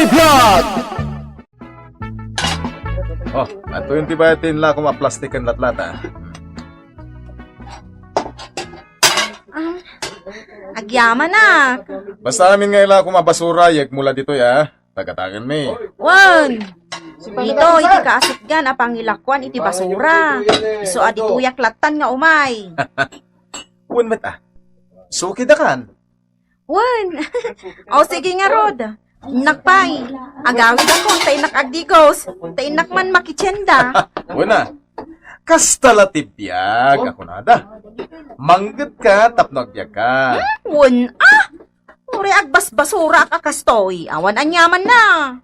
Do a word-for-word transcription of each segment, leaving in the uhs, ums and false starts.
Vlog! Oh, adtoyen ti bayad ti inlakom a plastik ken latlata. Ah, agyamanak. Basta amin nga ilakom a basura, yegmo la ditoy, a. Tagatangenmi. Wen, ditoy iti kaasitgan a pangilakuan iti basura. Isu a ditoyak lattan nga umay. Wen met, a. Sukidakan. Wen. O, sige ngarud. Innak pay. Agawidakon ta innak agdigos. Ta innak man makitienda. Wen a. Kasta la ti biag a kunada. Manggedka tapno agbiagka. Hmm, wen a. Uray agbasbasuraak a kastoy. Awan aniamanna.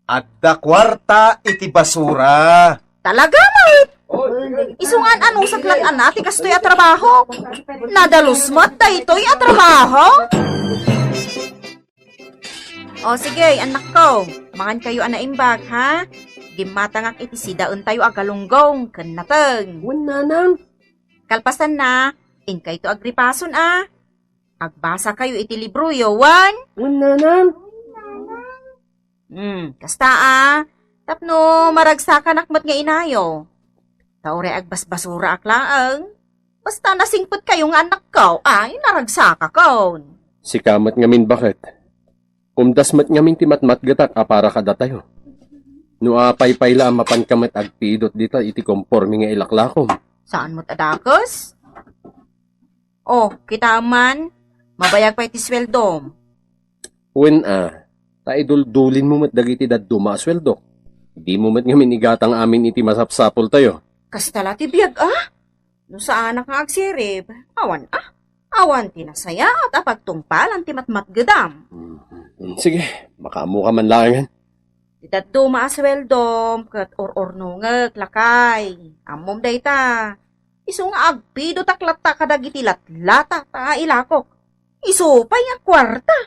Adda kuarta iti basura. Talaga met? Isu nga an-anusat lattan a ti kastoy a trabaho. Nadalus met daytoy a trabaho. O sige, annakko, mangankayo a naimbag, ha? Dimmatangak iti sidaentayo a galunggong ken nateng. Wen, nanang. Kalpasanna, inkayto agripason, a. Agbasakayo iti libroyo, wen? Wen, nanang. Hmm, kasta a, tapno maragsakanak met nga inayo. Ta uray agbasbasuraak laeng. Basta nasingpetkayo nga annakko, ay, naragsakakon. Sika met ngamin, baket. Umdas met ngamin ti matmatgetak a para kadatayo. No apay pay la a mapanka met agpidot dita iti komporme nga ilaklakom. Saan met a dakes? O, kitaem man, mabayag pay ti sueldom. Wen a, ta iduldulinmo met dagiti dadduma a sueldok. Dimo met ngamin igatang amin iti masapsapultayo. Kasta la ti biag a? No saanak nga agsirib, awan a. Awan ti nasayaat a pagtungpalan ti matmatgedam. Mm, sige, makaammoka man laengen. Ti dadduma a sueldom ket ur-urnongek, lakay. Ammom dayta. Isu nga agpidotak latta kadagiti latlata ta ilakok. Isu pay nga kuarta.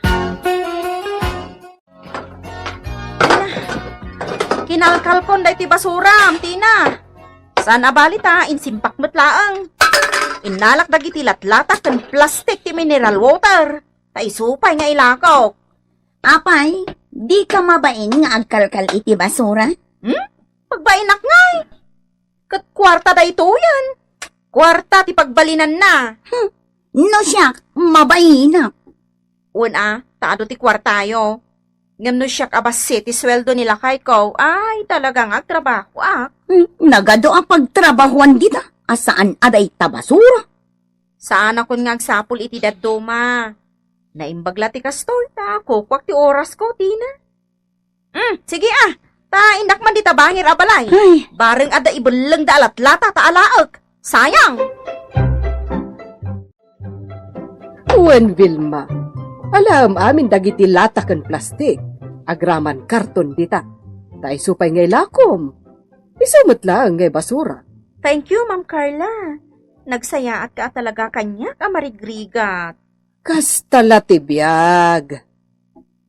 Kinalkalkon daytoy basuram, Tina. Saan a bali ta, insimpak met laeng. Innalak dagiti latlata ken plastik ti mineral water. Ta isu pay nga ilakok. Apay, dika mabain nga agkalkal iti basura? Hmm? Pagbainak ngay. Ket kuarta daytoyen. Kuarta ti pagbalinanna. Hmm. No siak, mabainak. Wen a, ta adu ti kuartayo. Ngem no siak a bassit ti sueldo ni lakayko, ay, talaga nga agtrabahoak. Hmm, nagadu a pagtrabahoan dita, a saan a dayta basura. Saanakon nga agsapul iti dadduma. Naimbag la ti kastoy, ta kukuak ti orasko, Tina. Hmm, sige a. Ta innak man dita bangir a balay. Ay. Bareng adda ibellengda a latlata ta alaek. Sayang! Wen, Vilma, alaem amin dagiti lata ken plastik. Agraman karton dita. Ta isu pay nga ilakom. Isu met laeng nga basura. Thank you, Ma'am Carla. Nagsayaatka a talaga kaniak a marigrigat. Kasta la ti biag.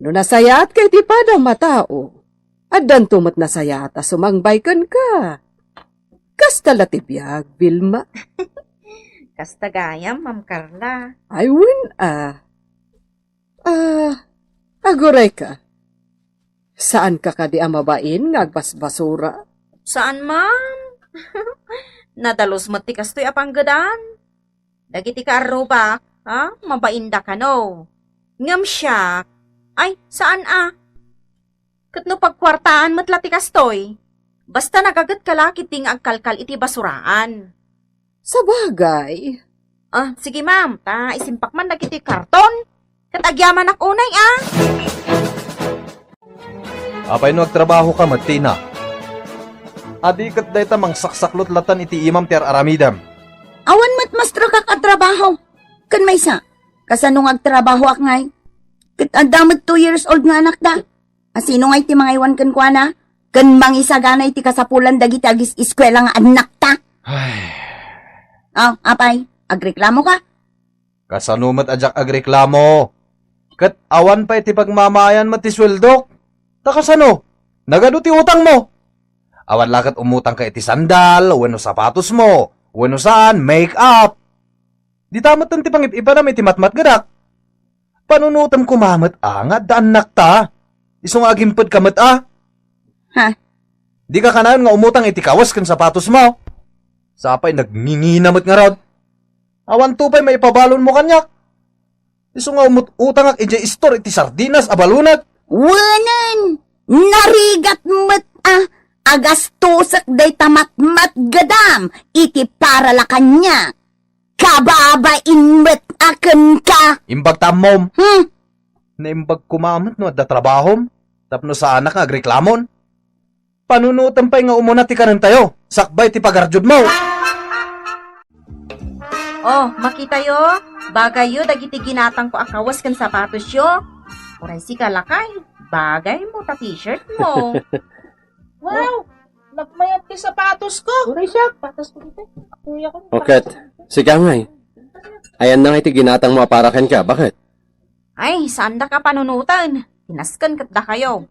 No nasayaatka iti padam a tao, addanto met nasayaat a sumangbay kenka. Kasta la ti biag, Vilma. Kasta gayam, Ma'am Carla. Ay, wen a. Ah, agurayka. Saanka kadi a mabain nga agbasbasura? Saan, ma'am? Nadalus met ti kastoy a panggedan. Dagiti kaarrubak, ha? Mabainda kano. Ngem siak, ay, saan a? Ket no pagkuartaan met la ti kastoy, basta nagagetka la ketdi nga agkalkal iti basuraan. Sabagay. Ah, sige, ma'am, ta isimpak man dagiti karton. Ket agyamanak unay, a. Apay no agtrabahoka met, Tina? Adi ket dayta mangsaksaklot latan iti imam ti ar-aramidem. Awan met maestro kak a trabaho. Ken maysa, kasano nga agtrabahoak ngay? Ket adda met two years old nga anakda. A sino ngay ti mangaywan kenkuana? Ken mangisagana iti kasapulan dagiti agis-eskuela nga annakta? Ay. Oh, apay, agreklamo ka? Kasano met a diak agreklamo? Ket awan pay ti pagmamaayan met ti sueldok. Ta kasano? Nagadu ti utangmo. Awan la ket umutangka iti sandal, wenno sapatosmo, wenno saan, make-up. Dita metten ti pangib-ibanam iti matmatgedak. Panunotem koma met a nga adda annakta. Isu nga agimpedka met a. Ha? Dika kanayon nga umutang iti kawes ken sapatosmo. Sapay nagngingina met ngarud. Awanto pay maipabalonmo kaniak. Isu nga umut-utangak idiay istor iti sardinas a balonag. Wenen, narigat met a agastosek dayta matmatgedam iti para la kaniak. Kababain met a kenka. Imbag ta ammom. Hmm? Naimbag koma met no adda trabahom tapno saanak nga agreklamon. Panunotem pay nga umuna ti kanentayo, sakbay ti pagarjudmo. Oh, makitayo, bagayyo dagiti ginatangko a kawes ken sapatosyo. Uray sika lakay, bagaymo ta t-shirt mo. Wow! Nagmayat ti sapatos ko. Uray siak. Sapatos ko dito. Kuya ko. O ket, sika ngay. Ayanna nga iti ginatangmo a para kenka, baket? Ay, saandak a panunoten. Kinasken ket dakayo.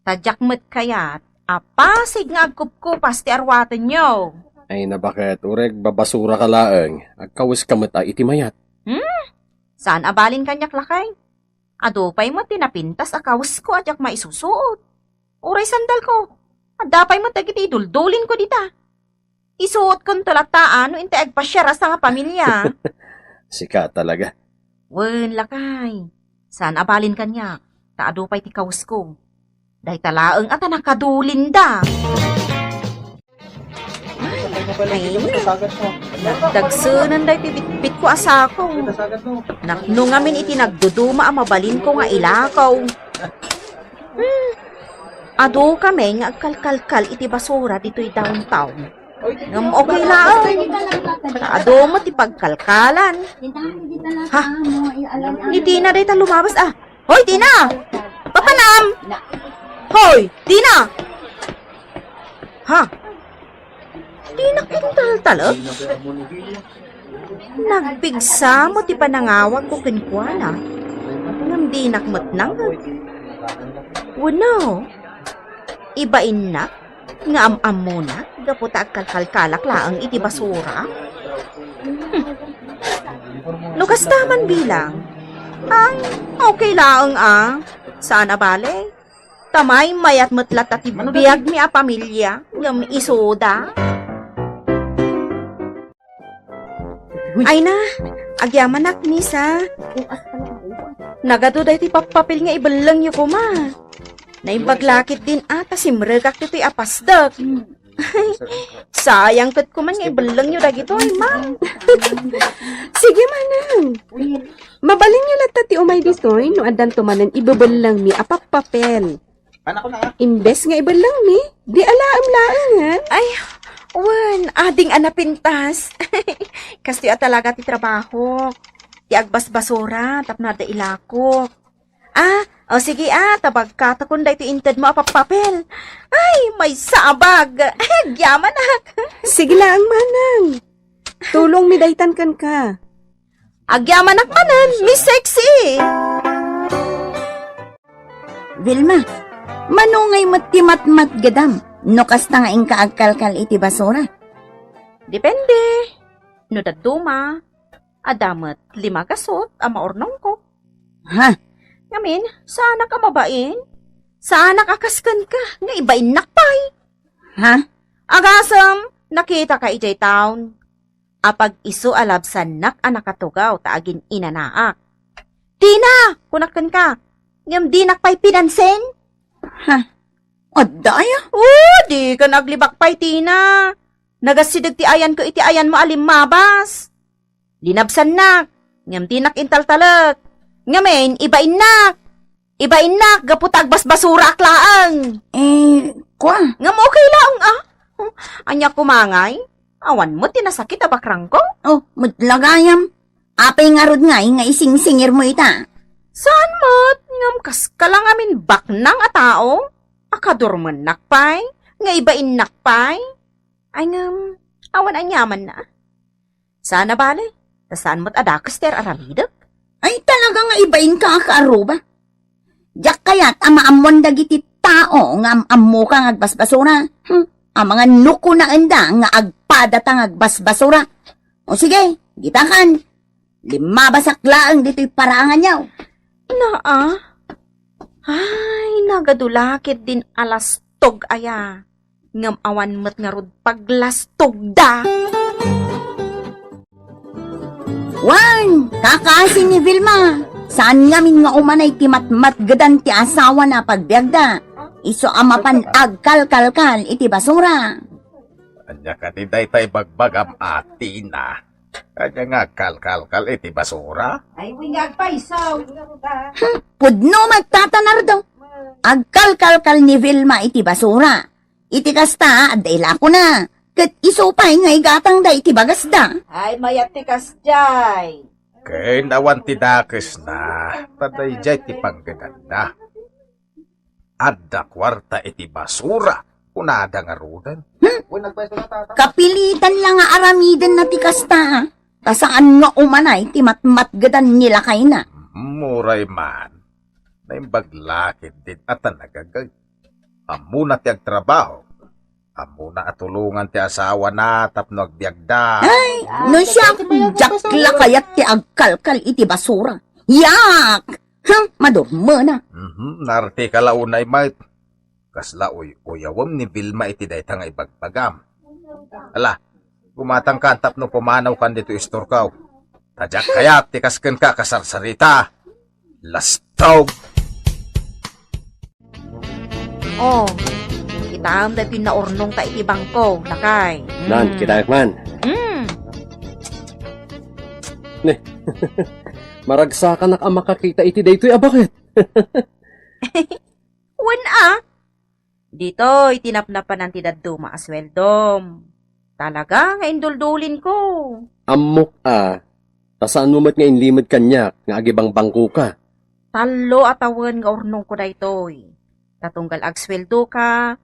Ta diak met kayat a pasig nga agkupkupas ti arwatenyo. Ay, nabaket, uray babasuraka laeng. Agkaweska met a iti mayat. Hmm? Saan a balin kaniak, lakay? Adu pay met ti napintas a kawesko a diak maisusuot. Uray sandalko. Adda pay met dagiti iduldulinko dita. Isuotkonto latta no intay agpasiar a sangapamilia. Sika talaga. Wen, lakay. Saan a balin kaniak, ta adu pay ti kawesko. Dayta laeng a ta nakadulinda. Ay, nagdagsenen daytoy bitbitko a sako. Napno ngamin iti nagduduma a mabalinko nga ilakaw. Hmm. Adu kami nga agkalkalkal iti basura ditoy downtown. Ngem okay laeng. Ta adu met ti pagkalkalan. Ha? Ni Tina dayta lumabas a. Hoy, Tina! Papanam! Hoy, Tina! Ha? Dinak intaltalek? Nagpigsa mo ti panangawagko kenkuana, ngem dinak met nangngeg. Wenno, ibainnak nga am-ammona gapu ta agkalkalkalak laeng iti basura? Hmm. No kasta man bilang, ay, okay laeng a. Saan a bale? Ta maymayat met latta ti biagmi a pamilia ngem isuda. Ay na, agyamanak, Miss, a. Nagadu daytoy pappapil nga ibellengyo koma. Naimbag la ketdin a ta simrekak ditoy a pasdek. Sayang ket koma nga ibellengyo dagitoy, ma'am. Sige, manang. Mabalinyo latta ti umay ditoy no addanto manen ibebellengmi a pappapel. Imbes nga ibellengmi, di alaem laengen. Ay, wen, ading a napintas. Kastoy a talaga ti trabahok. Ti agbasbasura tapno adda ilakok. Ah, o sige a, ta bagkatakon daytoy intedmo a pappapel. Ay, maisabag. Agyamanak. Sige laeng, manang. Tulongmi daytan kenka. Agyamanak manen, Miss Sexy. Vilma, mano ngay met ti matmatgedam no kasta nga inka agkalkal iti basura? Depende. No dadduma, adda met lima gasut a maurnongko. Ha? Ngamin, saanak a mabain? Saanak a kas kenka nga ibainnak pay? Ha? Agasem, nakitaka idiay town. Apag-isu a labsannak a nakatugaw ta agin-inanaak. Tina! Kunak kenka, ngem dinak pay pinansin? Ha? Adda aya? O, dikan aglibak pay, Tina. Nagasideg ti ayanko iti ayanmo a limmabas. Linabsannak, ngem dinak intaltalek. Ngamin, ibainnak. Ibainnak, gapu ta agbasbasuraak laeng. Eh, kua? Ngem okay laeng, a. Ania koma ngay? Awan met ti nasakit a bakrangko? O, met la gayam. Apay ngarud ngay nga isingsingirmo ita? Saan met, ngem kaska la ngamin baknang a tao? Akadurmennak pay, nga ibainnak pay. Ay, ngem, awan aniamanna. Saan a bale, ta saan met a dakes ti ar-aramidek. Ay, talaga nga ibainka a kaaruba. Diak kayat a maammoan dagiti tao nga am-ammoka nga agbasbasura. Hmm, amangan no kunaenda nga agpadata nga agbasbasura. O sige, ditakan. Limmabasak laeng ditoy paraanganyo. Naa? Ay, Nagadu la ketdin a lastog aya, ngem awan met ngarud paglastogda. Wen, kakaasi ni Vilma. Saan ngamin nga umanay ti matmatgedan ti asawana a pagbiagda. Isu a mapan agkalkalkal iti basura. Ania kadi dayta ibagbagam a Tina? Ania nga agkalkalkal iti basura? Ay, wen nga agpayso. Hmm, pudno met, Tata Nardo. Agkalkalkal ni Vilma iti basura. Iti kasta, adda ilakona. Ket isu pay nga igatangda iti bagasda. Ay, mayat ti kasdiay. Ken awan ti dakesna, ta daydiay ti panggedanna. Adda kuarta iti basura, kunada ngaruden. Hmm? Kapilitan la nga aramidenna ti kasta, ta saan nga umanay ti matmatgedan ni lakayna. Hmm, uray man. Naimbag la ketdin a ta nagagay. Ammona ti agtrabaho. Ammona a tulongan ti asawana tapno agbiagda. Ay, no siak, diak la kayat ti agkalkal iti basura. Yak! Hm, madurmena. Mhm, naartika la unay met. Kasla uy-uyawem ni Vilma iti dayta nga ibagbagam. Ala, gumatangkan tapno pumanawkan ditoy istorko. Ta diak kayat ti kas kenka a kasarsarita. Lastog! Oh, kitaem daytoy naurnongta iti bangko, lakay. Nan, Mm. kitaek man. Mm. Ne, maragsakanak a makakita iti daytoy a baket. Wen a, ditoy ti napnapanan ti dadduma a sueldom. Talaga nga induldulinko. Ammok a, ta saanmo met nga inlimed kaniak nga agibangbangkoka. Tallo a tawen nga urnongko daytoy. Ta tunggal agsueldoka,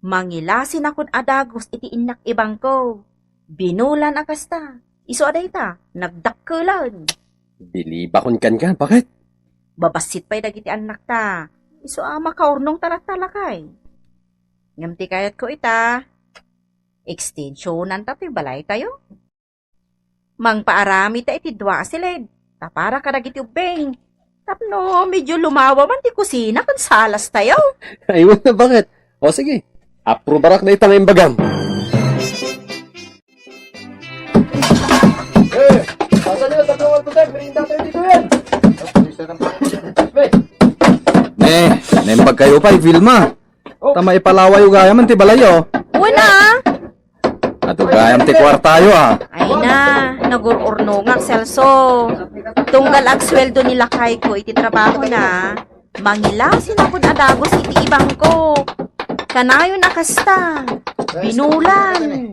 mangilasinakon a dagus iti innak ibangko. Binulan a kasta, isu a dayta, nagdakkelan. Bilibakon kenka, baket? Babassit pay dagiti annakta. Isu a makaurnongta latta, lakay. Ngem ti kayatko ita, extensionanta toy balaytayo. Mangpaaramidta iti dua a silid, ta para kadagiti ubbing. Tapno medio lumawa man ti kusina ken salastayo. Ay, wen a, baket? O sige, aprobarak dayta nga imbagam. Eh, asan yung tatlo ang tutek? Merienda tayo dito yan. Ne, naimbag kayo pay, Vilma. Oh. Ta maipalawayo gayam ti balayyo. Wen a. Adu gayam ti kuartayo, a. Ay na, nagur-urnongak, Celso. Tunggal agsueldo ni lakayko iti trabahona, mangilasinakon a dagus iti ibangko. Kanayon a kasta, binulan.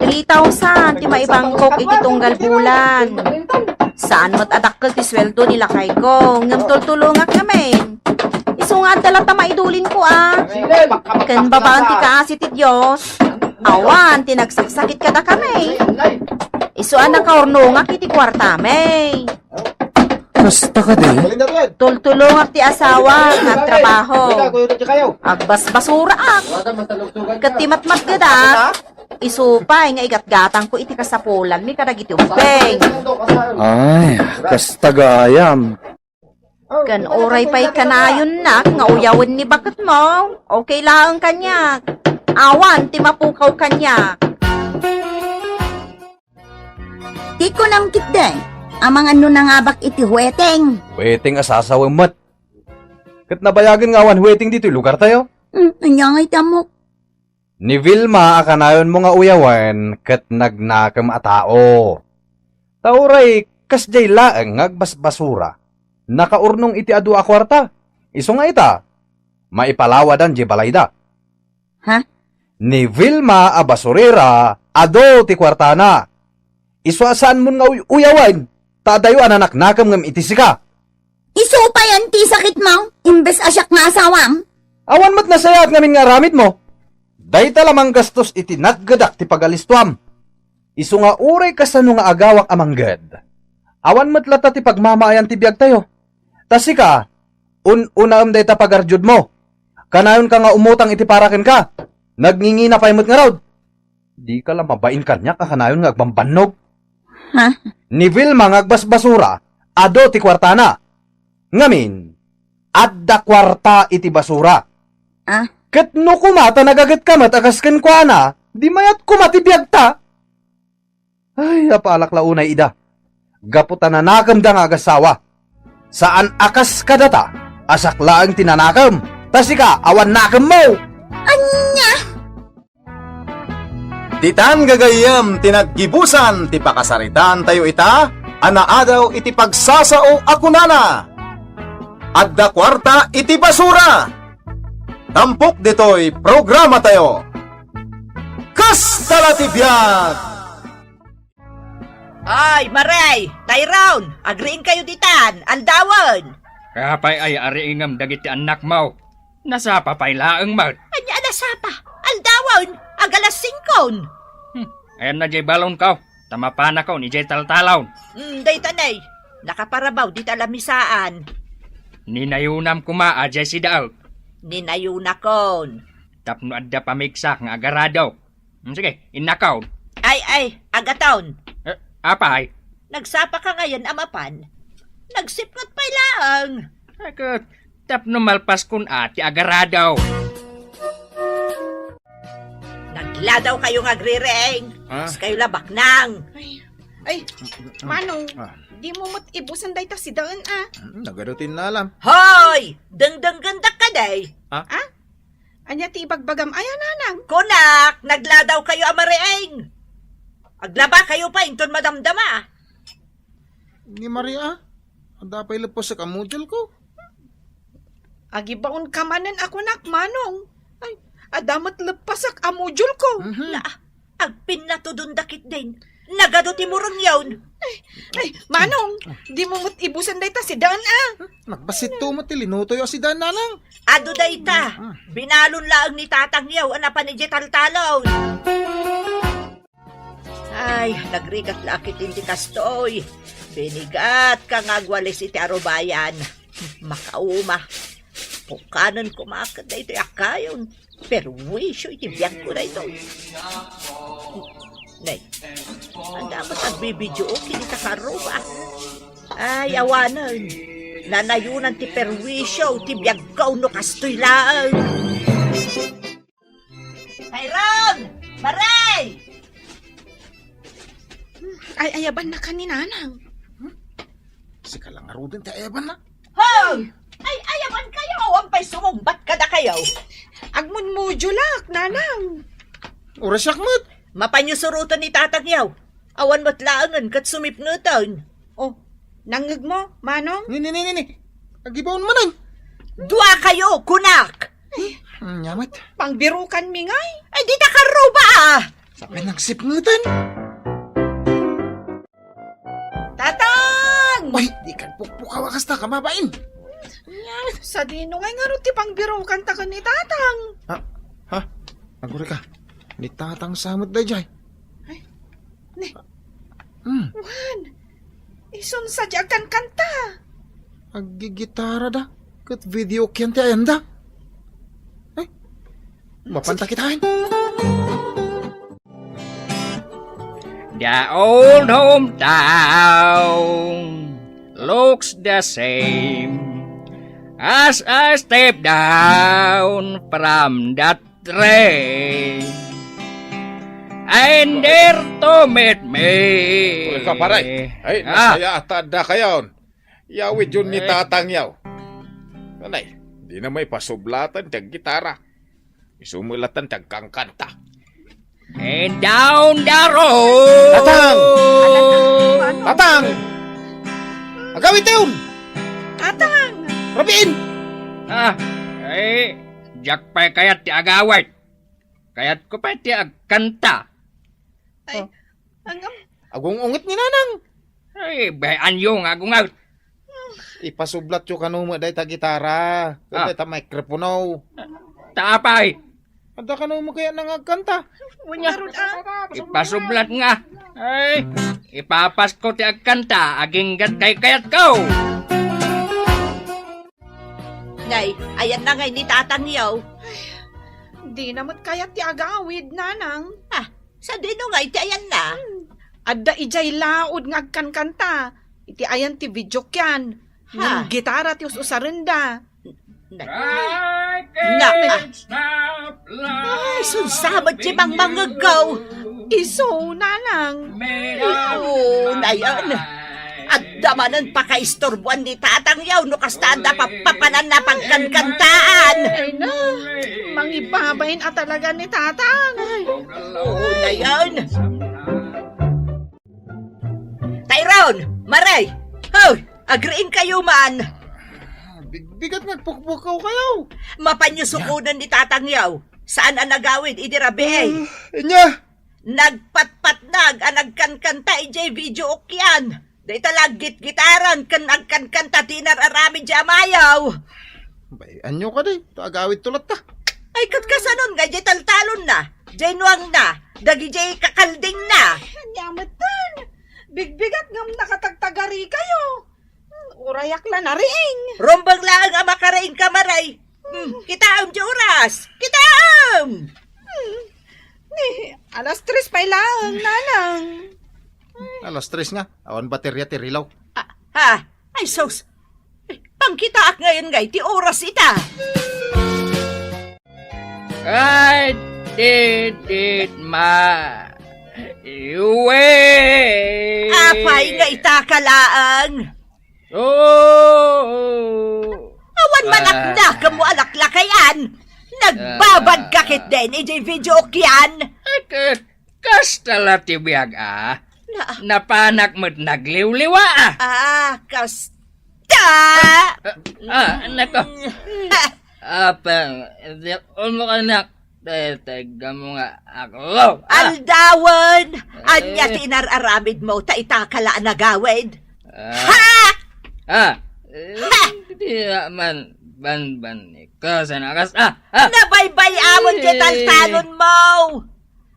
Three thousand ti maibangkok iti tunggal bulan. Saan met a dakkel ti sueldo ni lakayko, ngem tultulongak ngamin. Isu nga adda latta maidulinko a. Ken babaen ti kaasi ti Dios, awan ti nagsaksakit kadakami. Isu a nakaurnongak iti kuartami. Kasta kadi? Tultulongak ti asawa nga agtrabaho. Agbasbasuraak. Ket ti matmatgedak, isu pay nga igatgatangko iti kasapulanmi kadagiti ubbing. Ay, kasta gayam. Ken uray pay kanayonnak nga uyawen ni baketmo, okay laeng kaniak. Awan ti mapukaw kaniak. Ti kunam ketdi, amangan no nangabak iti hueteng. Hueteng a sasawem met. Ket nabayagen nga awan hueteng ditoy lugartayo? Hmm, ania ngay ti ammok? Ni Vilma a kanayonmo nga uyawen ket nagnakem a tao. Ta uray kasdiay laeng nga agbasbasura, nakaurnong iti adu a kuarta. Isu nga ita, maipalawadan diay balayda. Ha? Ni Vilma a basurera, adu ti kuartana. Isu a saanmon nga uy-uyawen, ta adayo a nanaknakem ngem iti sika. Isu payen ti sakitmo, imbes a siak nga asawam? Awan met nasayaat ngamin nga aramidmo. Dayta la manggastos iti natgedak ti pagalistuam. Isu nga uray kasano nga agawak a mangged, awan met latta ti pagmamaayan ti biagtayo. Ta sika, un-unaem dayta pagardiodmo. Kanayonka nga umutang iti para kenka. Nagngingina pay met ngarud. Dika la mabain kaniak a kanayon nga agbambannog. Ha? Ni Vilma nga agbasbasura, adu ti kuartana. Ngamin, Adda kuarta iti basura. Ah? Ket no koma ta nagagetka met a kas kenkuana, di mayat koma ti biagta. Ay, apalak la unay ida. Gapu ta nanakemda nga agassawa. Saan a kas kadata, a siak laeng ti nanakem. Ta sika, awan nakemmo. Ania? Ditan gagayyem ti naggibusan ti pakasaritaan tayo ita a naadaw iti pagsasao a kunana, "Adda kuarta iti basura." Tampok ditoy programa tayo. Kasta la ti biag! Ay, Mare! Tyrone! Agriing kayo ditan! Aldawen! Apay ay ariingem dagiti annakmo? Nasapa pay laeng met. Ania a nasapa? Aldawen! Agalas singkon! Hmm, ayanna jay balonko, ta mapanakon ijay taltalon. Hmm, dayta nay. Nakaparabaw dita lamisaan. Ninayonam koma a jay sidaek. Ninayonakon. Tapno adda pamigsa nga agarado. Hmm, sige, innakon. Ay, ay, agaton. Eh, apay? Nagsapa ka ngayon a mapan. Nagsipnget pay laeng. Ay, ket, tapno malpaskon a ti agarado. Nagladaw kayo nga agrireng. Ah? Kas kayo labaknang. Ay, ay, Manong, Ah. di mo met ibusan dayta sidaen, ah. Mm, nagado ti innalam. Hoy! Dengdenggendak ka, day. Ah? Ah? Ania ti ibagbagam aya, nanang? Kunak, nagladaw kayo a marieng. Aglaba kayo pay inton madamdama. Ni Maria, adda pay leppasek a module ko. Agibaon ka manen a kunak, Manong. Ay, adda met leppasek a module ko. Mhm. Na, agpinnatudon dakit din. Nagado ti murengyon. Ay, ay, Manong, di mo met ibusan dayta sidaen, ah. Nagbassit to met ti linutoyo a sidaen, nanang. Adu dayta. Ah. Binalon laeng ni tatangyo a napan idiay taltalon. Ay, nagrigat la a ketdi kastoy. Binigat ka nga agwalis iti arubayan. Makauma. Pukanen koma ket daytoy a kayon. Perwisyo iti biagko daytoy. Nay, anda met agbibideo iti ta karuba? Ay, awanen. Nanayonan ti perwisyo ti biagko no kastoy laeng. Tyrone! Maray! Ay, ayaban na ka ni Nanang. Hmm? Sika lang ngaruden ti ayaban na. Hoy! Ay, ayaban kayo! Awan pay sumungbat kadakayo. Agmunmodulak, Nanang. Orasyak met. Mapanyo suroten ni tatangyo. Awan met laengen ket sumipngeten. Oh, nangngegmo, Manong? Ni, ni, ni, ni, ni. Agibaon manen. Dua kayo, kunak! Hmm, nyamet. Pangbirukan mi ngay. Ay, di ta karuba, ah! Sapay nagsipngeten. Tatang! Ay, di kan pukpukaw a kasta ka, mabain. Nyamet. Sadino ngay ngarud ti pangbirukan ta ken ni Tatang? Ha? Ha? Aguri ka. Ni Tatang sa met dayjay. Ay, ni. Hmm. Wan, isun sa di agkankanta. Aggigitara da, ket video ken ti ayanda. Ay, mapanta kitaen. The old hometown looks the same as I step down from that train. And there to meet me. Uy, ka, pare. Ay, ah, nasaya ata adda kayon. Yawid yun ni, eh, tatang yaw. Nanay, di na may pasublatan ti gitara. Isumulatan ti agkankanta. And down the road. Tatang! Tatang! Agawid tayon! Tatang! Rabiin! Ah, eh, diak pay kayat ti agawid. Kayatko pay ti agkanta. Ay, oh. Angam. Agung-unget ni Nanang. Ay, bay-anyo nga agunget. Ipasublatyo kano met dayta gitara, ken, ah, dayta mikropono. Ta apay? Adda kano met kayatna nga agkanta? Wen, ngarud, ah. Ipasublat nga. Ay, ipapasko ti agkanta, aginggat kaykayatko. Nay, ayanna ngay ni tatangyo. Ay, dina met kayat ti agawid, Nanang. Ah, sadino ngay ti ayanna? Hmm. Adda idiay laud nga agkankanta. Iti ayan ti video kian. Ha? Ngem gitara ti us-usarenda. Na, na, ay, sunsabat di mangmangegko. Isu, nanang. Oo, nayan. Adda manen pakaisturboan ni tatangyo no kasta adda pappapananna pagkankantaan. Ay, na. Mangibabain a talaga ni tatang. Ay. Oo, nayan. Tayron, Maray, hoy, agriingkayo man. Ah, bigbigat nga agpukpukaw kayo. Mapanyo sukonen ni tatangyo. Saan a nagawid idi rabii? Ah, inya. Nagpatpatnag a nagkankanta idiay video okyan. Dayta la aggitgitaran ken agkankanta ti inar-aramid di amayo. Bay, anyo kadi? Ta agawid to latta. Ay, ket kasanon nga diay taltalonna, diay nuangna, dagidiay kakaldingna. Ania metten? Bigbigat ngem nakatagtagari kayo. Hmm, urayak la nariing. Rumbeng laeng a makariing ka, Maray. Hmm, kitaem ti oras. Kitaem! Hmm, ni alas tres pay laeng, nanang. Alas tres nga. Awan baterya ti relo. Ah, ha? Ay, sus. Pangkitaak ngayon nga iti oras ita. I did it my way. Apay nga ita ka laeng? Oh. Awan man Ah. Akna ken mo alaklakayan. Nagbabag ka Ah. Ketdin iti video okyan. Ay, ket kasta la ti biag, a. Na- Napanak met nagliwliwa, a. Ah, kasta. Ah, ah, nako. Ha. Apay, di, ulmo ka, anak. Te, tega mo nga, aklo. Ah. Aldawen! Ania Eh. Ti inar-aramid mo, ta ita ka la a nagawid? Ah. Ha! Ah. Eh, Ha! Di man, ban, ban, ikaw, sana kas-, ah, ah! Nabaybay-amon ti Eh. Taltalon mo!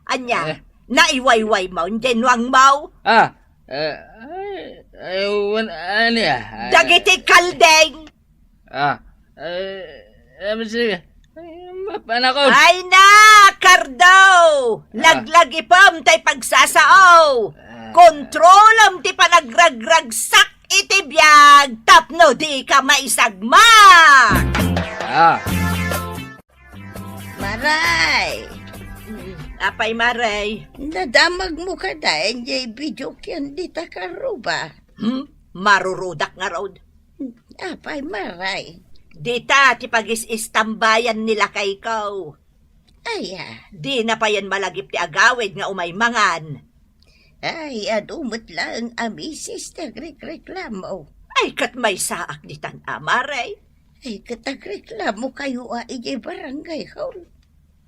Ania, Eh. Naiwayway mo, diay nuang mo? Ah, eh, ay, ay, wan, ania, ay, Dagiti kalding! Ah, eh, eh, sige. Ay, mapanakon. Ay na, Cardo! Ah. Laglagipem tay pagsasao. Ah. Kontrolem ti panagragragsak iti biag tapno di ka maisagmak. Ah. Maray! Mm, apay, Maray? Nadamagmo kada, enjay video ken dita karuba. Hmm? Marurudak ngarud. Apay, Maray? Dita ti pagis-istambayan ni lakayko. Aya. Dina payen malagip ti agawid nga umay mangan. Ay, adu met laeng a misis ti agrekreklamo. Ay, ket maysaak ditan a, Maray. Ay, ket agreklamo kayo a idiay barangay hall.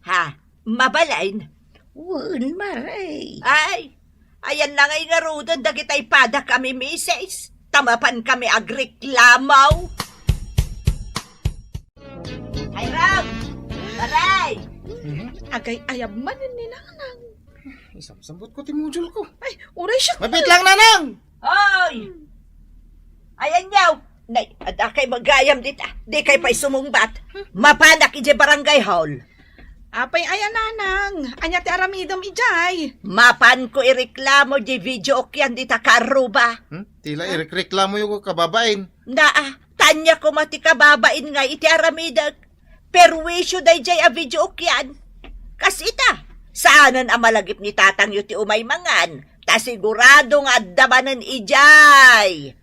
Ha? Mabalin? Wen, Maray. Ay, ayan na ngay ngaruden dagitay padak a mimisis. Ta mapan kami agreklamo. Ay, Ram! Maray! Mhm. Agay-ayab manen ni Nanang. Isamsambot ko ti module ko. Ay, uray siya. Mabit lang, Nanang! Hoy! Ayan yaw! Nay, adda kay magayam dita. Di kay pay sumungbat. Mapanak idiay barangay hall. Apay aya, Nanang? Ania ti aramidem idiay? Mapan ko ireklamo di video okyan dita karuba. Hmm? Tila irekreklamo yo ko kababain. Naa, tanya ko mati kababain nga iti aramidek. Perwisyo dayjay a video okyan. Kas ita, saanen a malagip ni tatangyo ti umay mangan, ta sigurado nga adda manen idiay.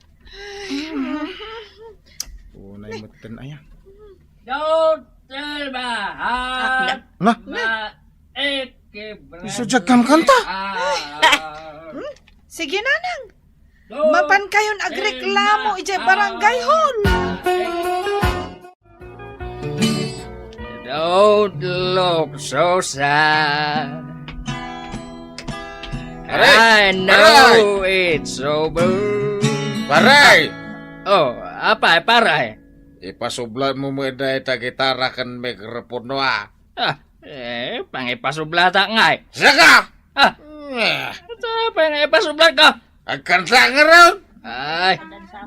Unay metten aya. Don't tell my heart. Na? Na? Isu diag kankanta? Hmm? Sige, Nanang. Mapan kayon agreklamo idiay barangay hall. Don't look so sad. Pare! I know it's over. Pare! Oh, apay, pare? Ipasublat mo met dayta gitara ken mikrofon, a. Ah, eh, pangipasublatak ngay. Saka! Ah! Eh. Ita, pangipasublat ka. Agkanta ngarud. Ay,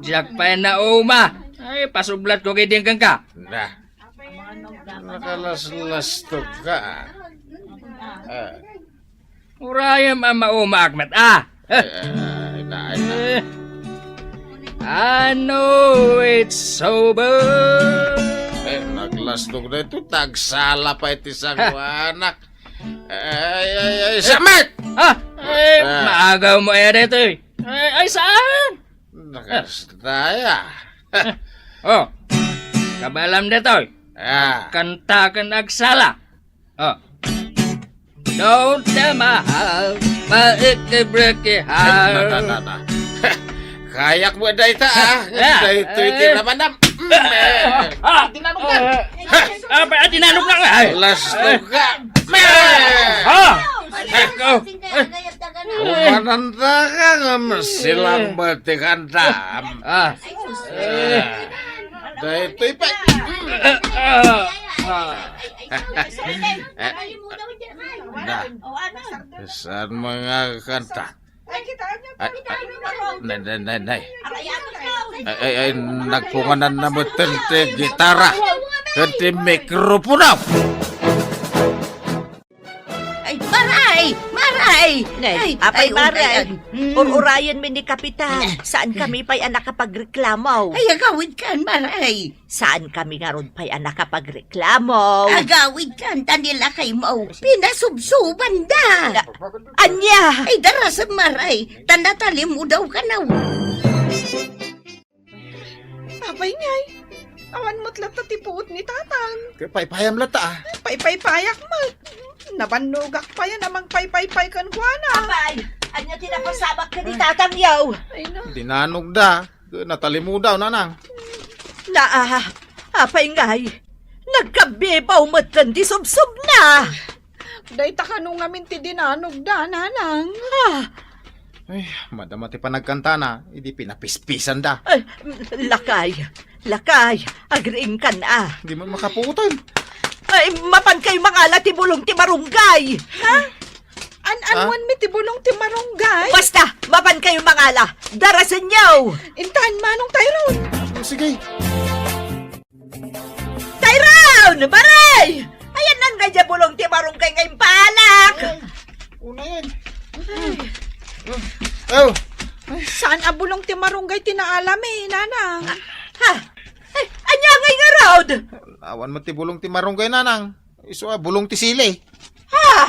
diak pay nauma. Ay, pasublat ko kidin kenka. Na. Nakalaslastok ka, a. Ah. Urayem a maumaak met, a. Eh, ay, na, ay, na. Eh. I know it's over. Eh, Gusto ko na ito, tagsala pa iti sanguanak. Ay, ay, ay, samet! Ah! Eh, Ah. Maagaw mo, eh, dito, eh. Ay, ay, saan? Nakastaya. Oh, kabalam dito, eh. Ah. Kanta ka nagsala. Oh. Don't tell my heart, my icky bricky heart. Na, na, na, na. Kayak mo dayta, ah. Ah, Daytoy ti eh. Ramanam. Mm, eh. Ah, ah, Dinanong ka. Ah, ah, ah, dinanong ka nga, ay. Lasto ka. Ah. Ah. Ikaw. Umananda ka nga masilang batikanta. Ah. Ah. Daytoy pa. Ah, ah, ah. Na. Saan mga kanta? Ay, ay, nay, nay, nay. Ay, ay, ay, nagpunganan na met ti gitara. Ken ti mikropono. Ay, Maray! Maray! Nay, ay, apay, ay, Maray. Ay, ay. Mm. Ur-urayen mi ni Kapitan. Saan kami pay a nakapagreklamo? Ay, agawid kan, Maray. Saan kami ngarud pay a nakapagreklamo? Agawid kan, ta ni lakay mo. Pinasubsuban da. Na, anya? Ay, darasem, Maray. Ta natalimudaw ka na. Apay ngay, awan met latta ti puot ni Tatang. Paypayam latta, ah. Paypaypayak met. Nabannogak payen a mangpaypaypay kenkuana. Apay, anya ti napasamak ken ni Tatang yaw? Ay, na. Dinanogda. Natalimudaw, nanang. Naa, apay ngay, nagkabibaw metten ti subsobna. Dayta kano ngamin ti dinanogda, nanang. Ah. Ay, madama ti panagkantana, idi pinapispisanda. Ay, lakay, lakay, agriingkan a. Di man makapuotan. Ay, mapan kayo mangala ti bulong ti marunggay. Ha? An-anuan mi ti bulong ti marunggay? Basta, mapan kayo mangala. Darasenyo! Intan, manong Tyrone! Oh, sige. Tyrone! Maray! Ayan nang nga bulong ti marunggay nga impalak! Ay, una yan. Ay. Oh. Saan a bulong ti marunggay ti naalami, nana? Ha? Ay, anya ngay ngarud? Awan met ti bulong ti marunggay, nanang. Isu a bulong ti sili. Ha?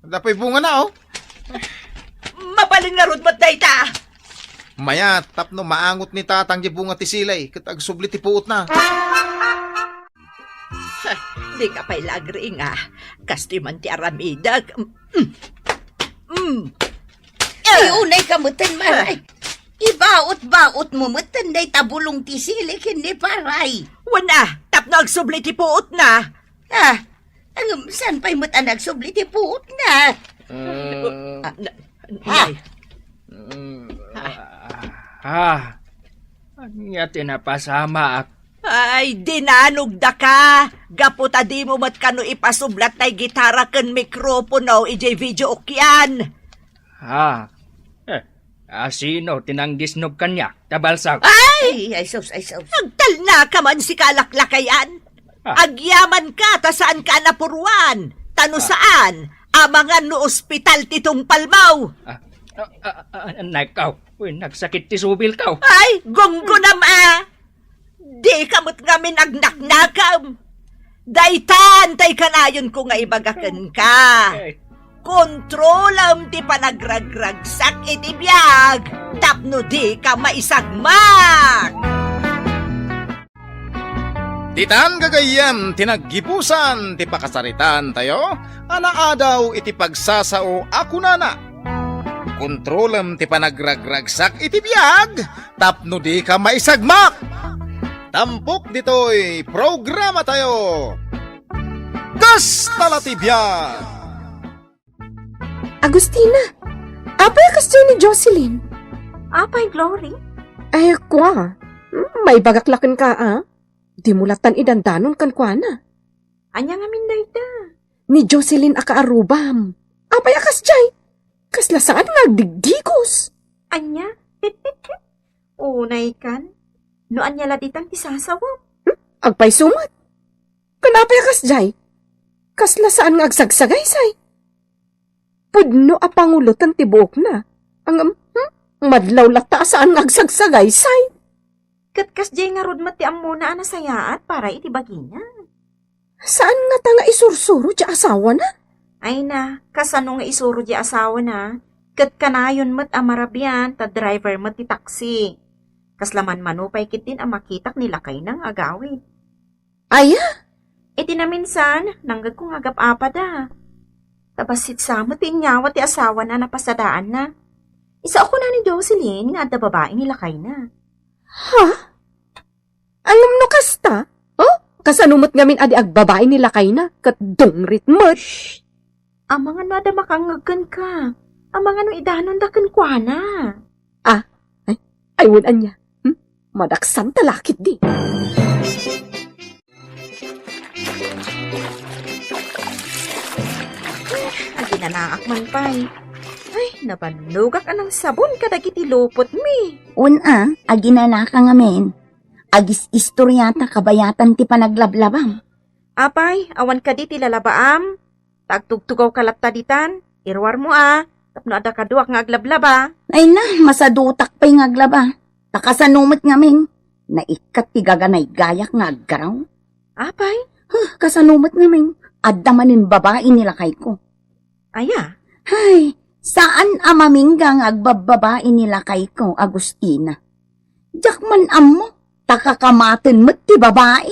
Dapoy bunga na, oh. Mabalin ngarud met dayta. Mayat, tapno maangot ni Tatang di bunga ti sili, ket agsubli ti puotna. Dika pay la agriing a. Kastoy man ti aramidek. Mm. Mm. Ay, unay ka metten, Maray. Ibaot-baot mo metten dayta bulong ti sili ken ni Paray. Wen a, tapno agsubli ti puotna. Ah, ngem saan pay met a nagsubli ti puotna? Ah, na, ha? Nay. Mm, ah, ah, ania ti napasamak? Ay, dinanogdaka! Gapu ta dimo met kano ipasublat tay gitara ken mikropono idiay videokean. Ha? Eh, asino ti nanggisnog kaniak, tabalsag? Ay! Ay, ay, sus, ay, sus. Agtalnaka man, sikalaklakayan. Ah. Agyamanka ta saanka a napuruan. Ta no saan, amangan no ospital ti tungpalmo. Ah, ah, ah, ah, nakaw. Uy, nagsakit ti subilko. Ay, gunggunam a. Dika met ngamin agnaknakam. Daytan tay kanayonko nga ibaga kenka. Kontrolem ti panagragragsak iti biag tapno dika maisagmak. Ditan gagayyem ti naggibusan ti pakasaritaantayo a naadaw iti pagsasao a kunana, kontrolem ti panagragragsak iti biag tapno dika maisagmak. Tampok ditoy programatayo, Kasta la ti biag. Agustina, apay a kasdiay ni Jocelyn? Apay, Glory? Ay, kua, mm, maibagak la kenka, a? Dimo lattan idandanon kenkuana. Ania ngamin dayta? Ni Jocelyn a kaarrubam. Apay a kasdiay? Kasla saan nga agdigdigos. Ania? Unay kan? No ania la ditan ti sasawem? Hmm? Agpayso met. Ken apay a kasdiay? Kasla saan nga agsagsagaysay. Pudno a panguloten ti buokna. Ngem, hmm? Madlaw latta a saan nga agsagsagaysay. Ket kasdiay ngarud met ti ammona a nasayaat para iti bagina. Saan ngata nga isursuro ti asawana? Ay na, kasano nga isuro ti asawana? Ket kanayon met a marabian ta driver met ti taxi. Kasla manmano pay ketdin a makitak ni lakayna nga agawid. Aya? Iti naminsan, nanggegko nga agap-apada. Ta bassit sa met ti inyawat ti asawana a napasadaanna. Isao kuna ni Jocelyn nga adda babai ni lakayna. Ha? Ngem no kasta? Oh? Kasano met ngamin a di agbabai ni lakayna? Ket dungrit met. Shh! Amangan no adda makangngeg kenka. Amangan no idanonda kenkuana. Ah, ay, ay, wen ania. Hmm? Madaksan ta lakit di. Aginanaak man pay. Ay, nabannogak a nangsabon kadagiti lupotmi. Wen a, aginanaka ngamin. Agis-istoriata kabayatan ti panaglablabam. Apay, awan kadi ti lalabaam? Ta agtugtugawka latta ditan, iruarmo a, tapno adda kaduak nga aglablaba. Ay na, masadutak pay nga aglaba. Ta kasano met ngamin, naikkat ti gaganaygayak nga aggaraw. Apay? Huh, kasano met ngamin, adda manen babai ni lakayko. Aya? Hay, saan a mamingga nga agbabbabai ni lakayko, Agustina. Diak man ammo, ta kakamaten met ti babai.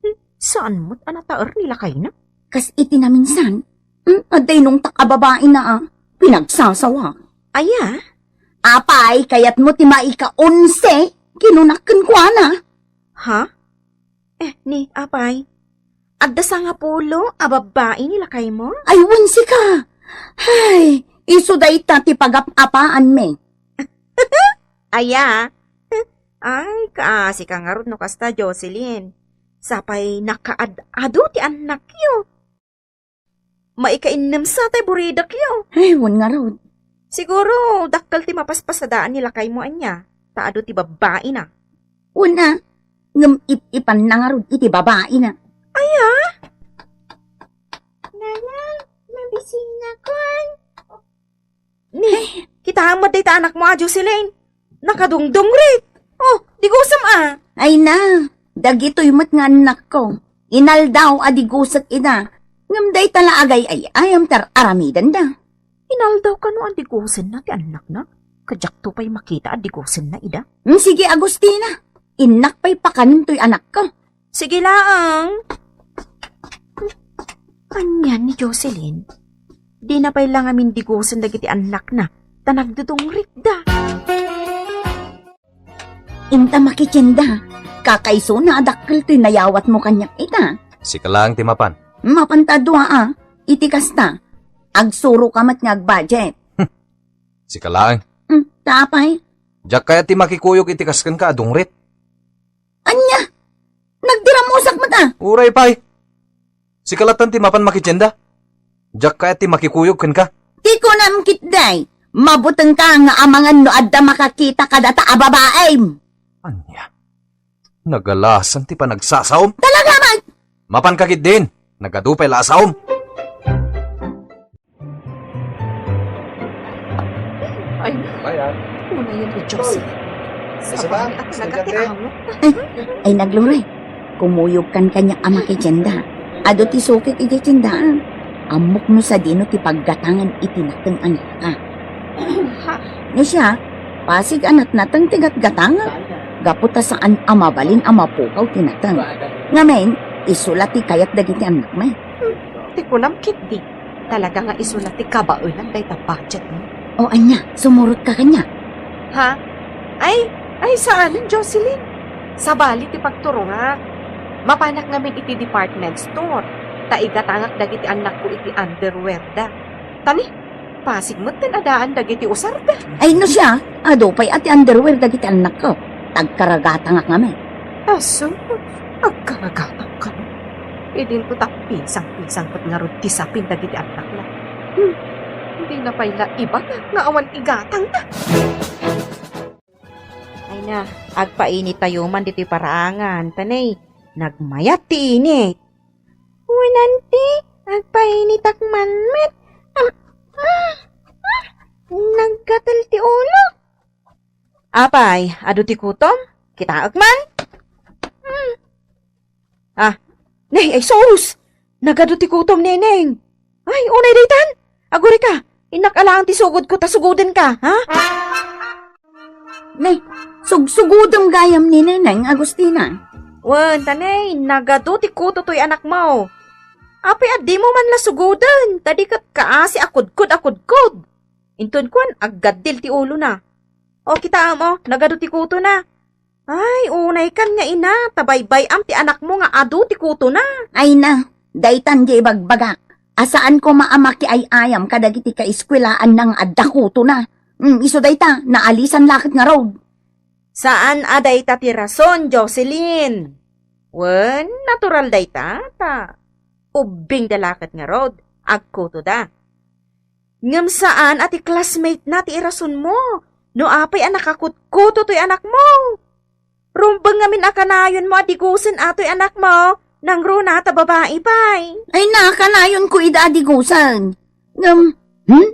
Hmm, saan met a nataer ni lakayna? Kas iti naminsan, hmm, adda inungtak a babaina a pinagsasawa. Aya? Apay, kayatmo ti maika-onse, kinunak kenkuana. Ha? Eh, ni, apay, adda sangapulo a babbai ni lakaymo? Ay, wen sika! Hay, isu dayta ti pagap-apaanmi. Aya? Ay, kaasi ka ngarud no kasta, Jocelyn. Sapay nakaad-adu ti annakyo. Maikainnem sa tay buridekyo. Ay, wen ngarud. Siguro, dakkel ti mapaspasadaan ni lakaymo ania, ta adu ti babbaina. Wen a, ngem ip-ipanna ngarud iti babaina. Aya? Nana, mabisinakon. Ni, kitaem met dayta anakmo a Jocelyn. Nakadungdungrit. Oh, digusem a. Ay na, dagitoy met nga annakko. Inaldaw a digusek ida. Ngem dayta la agay-ay-ayam ti ar-aramidenda. Inaldaw kano a digusenna ti annakna? Kadiakto pay makita a digusenna ida. Hmm, sige, Agustina. Innak pay pakanen toy anakko. Sige laeng. Ania ni Jocelyn? Dina pay la ngamin digusen dagiti annakna, ta nagdudungritda. Inta makitienda, kakaisuna a dakkel toy nayawatmo kaniak ita. Sika laeng ti mapan. Mapan ta dua a, iti kasta, agsuroka met nga agbudget. Sika laeng. Hmm, ta apay? Diak kayat ti makikuyog iti kas kenka a dungrit. Ania? Nagdiramusak met a. Uray pay. Sika lattan ti mapan makitienda. Diak kayat ti makikuyog kenka. Ti kunam ketdi, mabutengka nga amangan no adda makakita kadata a babaim. Ania? Nagalasan ti panagsasaom. Talaga man! Mapanka ketdin. Nagadu pay la a saom. Ay, Bayan. Una yan ni Josie. Ay, isa ba? Sabay at talaga ti Estudyante? Amo. Ay, nagluray. Kumuyog kan kanya a makitienda. Adu ti sukit iti tiendaan. Ammok no sadino ti paggatangan iti nateng a naka. Ha? No siya, pasig a natnateng ti gatgatangak. Gapu ta saan a mabalin a mapukaw ti nateng. Ngamin, isu la ti kayat dagiti annakmi. Hmm, ti kunam ketdi. Talaga nga isu la ti kabaelan dayta budgetmi. O ania, sumurotka kaniak. Ha? Ay, ay, saanen, Jocelyn. Sabali ti pagturongak. Mapanak ngamin iti department store. Ta igatangak dagiti annakko iti underwear da. Tani, pasig met ten adaan dagiti usarda. Ay, no siya, adu pay a ti underwear dagiti annakko. Tagkaragatangak ngamin. Aso, agkaragatang kano? Idinto ta pisang-pisang ket ngarud ti sapin dagiti annakna. Hmm, dina pay la ibaga nga awan igatangna. Ay na, agpainitayo man ditoy paraangan, tanay, nagmayat ti init. Wen anti, agpainitak man met. Ah, ah, ah, naggatel ti ulo. Apay, adu ti kutom? Kitaek man? Hmm. Ah, ne, ay sus! Nagadu ti kutom, Neneng. Ay, unay daytan. Agurayka, innak alaen ti sugodko ta sugodenka, ha? Ne, sugsugudem gayam ni Neneng, Agustina. Wen, ta ne, nagadu ti kuto toy anakmo. Apay a dimo man la sugoden, ta di ket kaasi a kudkod a kudkod. Inton kuan, aggaddil ti ulona. O, kitaem, o, nagadu ti kutona. Ay, unaykan nga ina, ta baybay-am ti anakmo nga adu ti kutona. Ay na, daytan ti ibagbagak. A saan koma a makiay-ayam kadagiti kaeskuelaanna nga adda kutona. Mm, isu dayta, naalisan la ket ngarud. Saan a dayta ti rason, Jocelyn. Wen, natural dayta, ta ubbingda la ket ngarud, agkutoda. Ngem saan a ti classmate na ti irasonmo no apay a nakakutkuto toy anakmo. Rumbeng ngamin a kanayonmo a digusen a toy anakmo, nangruna ta babai pay. Ay, nakanayonko ida a digusen. Ngem, hmm?